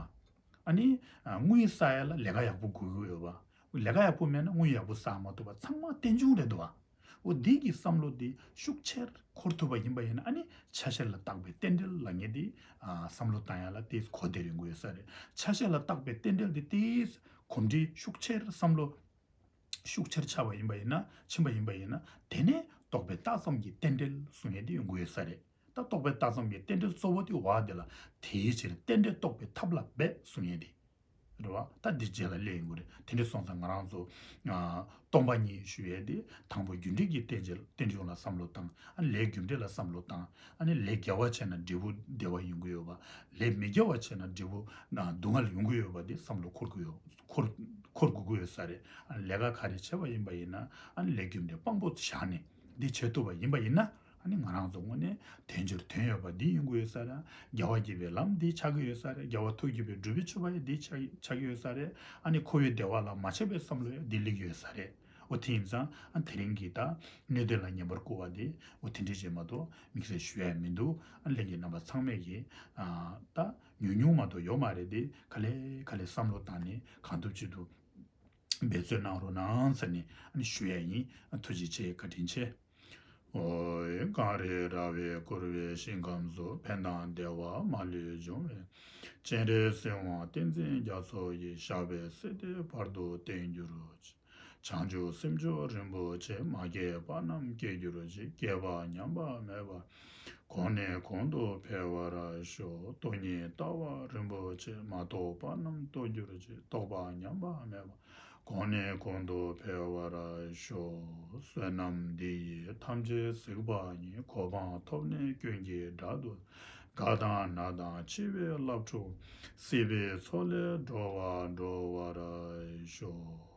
ཨ་ནི་དངུལ་བསགས་ཡ་ལ་ལས་ཀ་ཡག་པོ་དགོས་ཀྱི་ཡོད་པ། ལས་ཀ་ཡག་པོ་མེད་ན་དངུལ་ཡག་པོ་བསགས་མ་ཐུབ་པ། ཚང་མ་རྟེན་འབྱུང་རེད་འདུག་པ། འོ་འདི་གི་བསམ་བློ་འདི་ཤུགས་ཆེར་འཁོར་ཐུབ་པ་ཡིན་པ་ཡིན་ན། ཨ་ནི་ཆ་ཤས་ལ་བརྟག་པའི་རྟེན་འབྲེལ་ལབ་མཁན་འདི་བསམ་བློ་བཏང་ཡ་ལ་དེ་གོ་བདེ་རུ་འགྲོ་ཡོད་ས་རེད། ཆ་ཤས་ལ་བརྟག་པའི་རྟེན་འབྲེལ་འདི་དེ་གོམས་འདྲིས་ཤུགས་ཆེར་བསམ་བློ་ཤུགས་ཆེར་ཆགས་པ་ཡིན་པ་ཡིན་ན། ཕྱིན་པ་ཡིན་པ་ཡིན་ན། དེ་ནས་རྟོག་པས་བཏགས་ཙམ་གྱི་རྟེན་འབྲེལ་གསུང་ཡས་དེ་ཡོང་གི་ཡོད་ས་རེད། ད་རྟོག་པས་བཏགས་ཙམ་གྱི་རྟེན་འབྲེལ་གཙོ་བོ་དེ་བ་དེ་ལ། དེའི་ཕྱིར་རྟེན་འབྲེལ་རྟོགས་པའི་ཐབས་ལ་འབད་གསུང་ཡས་དེ། རེད་པ། ད་འདི་རྗེས་ལ་སླེབས་ཡོང་གི་རེད། དེ་འདྲ་སོང་ཙང་ང་རང་ཚོ་སྟོང་པ་ཉིད་ཞུ་ཡས་དེ་དང་པོ་རྒྱུ་འབྲས་ཀྱི་རྟེན་འབྱུང་ལ་བསམ་བློ་བཏང་། ཨ་ནི་ལས་རྒྱུ་འབྲས་ལ་བསམ་བློ་བཏང་། ཨ་ནི་ལས་དགེ་བ་བྱས་ན་འབྲས་བུ་བདེ་བ་ཡོང་གི་ཡོད་པ། ལས་མི་དགེ་བ་བྱས་ན་འབྲས་བུ་སྡུག་བསྔལ་ཡོང་གི་ཡོད་པ་དེ་བསམ་བློ་འཁོར་གྱི་ཡོད། འཁོར་འཁོར་དགོས་ཀྱི་ཡོད་ས་རེད། ཨ་ནི་ལས་ཀ་ག་རེ་བྱས་པ་ཡིན་པ་ཡིན་ན། ཨ་ནི་ལས་རྒྱུ་འབྲས་དཔང་པོ་བཞག་ནས་འདི་བྱེད་ཐུབ་པ་ཡིན་པ་ཡིན་ན། ཨ་ནི་ང་རང་ཚོ་དངོས་གནས་དལ་འབྱོར་དོན་ཡོད་པ་འདི་ཡོང་གི་ཡོད་ས་རེད། རྒྱལ་བ་དགྱེས་པའི་ལམ་འདི་ཆགས་ཀྱི་ཡོད་ས་རེད། རྒྱལ་བ་ཐུགས་བསྐྱེད་པའི་སྒྲུབ་པའི་མཆོད་པ་ཡང་འདི་ཆགས་ཆགས་ཀྱི་ཡོད་ས་རེད། ཨ་ནི་འཁོར་བའི་བདེ་བ་ལ་མ་ཆགས་པའི་བསམ་བློ་ཡང་འདི་སླེབས་ཀྱི་ཡོད་ས་རེད། འོ་དེ་ཡིན་ཙང་ཨ་དེ་རིང་གི་ད་སྣོད་ལྡན་ལ་བསྙེན་པར་བསྐུལ་བ་འདི་འོ་དེ་འདྲ་ཅིག་མ་གཏོགས་དམིགས་བསལ་ཞུ་ཡ་མི་འདུག། ཨ་ལྷན་རྒྱས་རྣམ་པ་ཚང་མས་ཀྱིས་ཨ་ད་ཉུང་ཉུང་མ་གཏོགས་ཡོད་མ་རེད་དེ། ག་ལེ་ག་ལེ་བསམ་བློ་བཏང་ནས་གང་ཐུབ་ཅི་ཐུབ་འབད་བརྩོན་གནང་རོགས་གནང་ཟེར་ནས་ཨ་ནི་ཞུ་ཡ་ཡིན། ཨ་ཐུགས་རྗེ་ཆེ། བཀའ་དྲིན་ཆེ། ཨོ་ཡེ། གངས་རི་ར་བས་བསྐོར་བའི་ཞིང་ཁམས་སུ། ཕན་དང་བདེ་བ་མ་ལུས་འབྱུང་བའི། སྤྱན་རས་གཟིགས་དབང་ཏིང་འཛིན་རྒྱ་མཚོ་ཡི། ཞབས་པད་སྲིད་མཐའི་བར་དུ་བརྟན་གྱུར་ཅིག། བྱང་ཆུབ་སེམས་མཆོག་རིན་པོ་ཆེ། མ་སྐྱེས་པ་རྣམས་སྐྱེ་གྱུར་ཅིག། སྐྱེས་པ་ཉམས་པ་མེད་པ། གོང་ནས་གོང་དུ་འཕེལ་བར་ཤོག། སྟོང་ཉིད་ལྟ་བ་རིན་པོ་ཆེ། མ་རྟོགས་པ་རྣམས་རྟོགས་གྱུར་ཅིག། རྟོགས་པ་ཉམས་པ་མེད་པ། གོང་ནས་གོང་དུ་འཕེལ་བར་ཤོག། བསོད་ནམས་འདི་ཡིས་ཐམས་ཅད་གཟིགས་པ་ཉིད། གོ་འཕང་ཐོབ་ནས་ཀུན་གྱི་བདག་ཏུ། རྒ་དང་ན་དང་འཆི་བའི་རླབས་འཁྲུགས། སྲིད་པའི་མཚོ་ལས་སྒྲོལ་བར་འགྲོ་བར་ཤོག།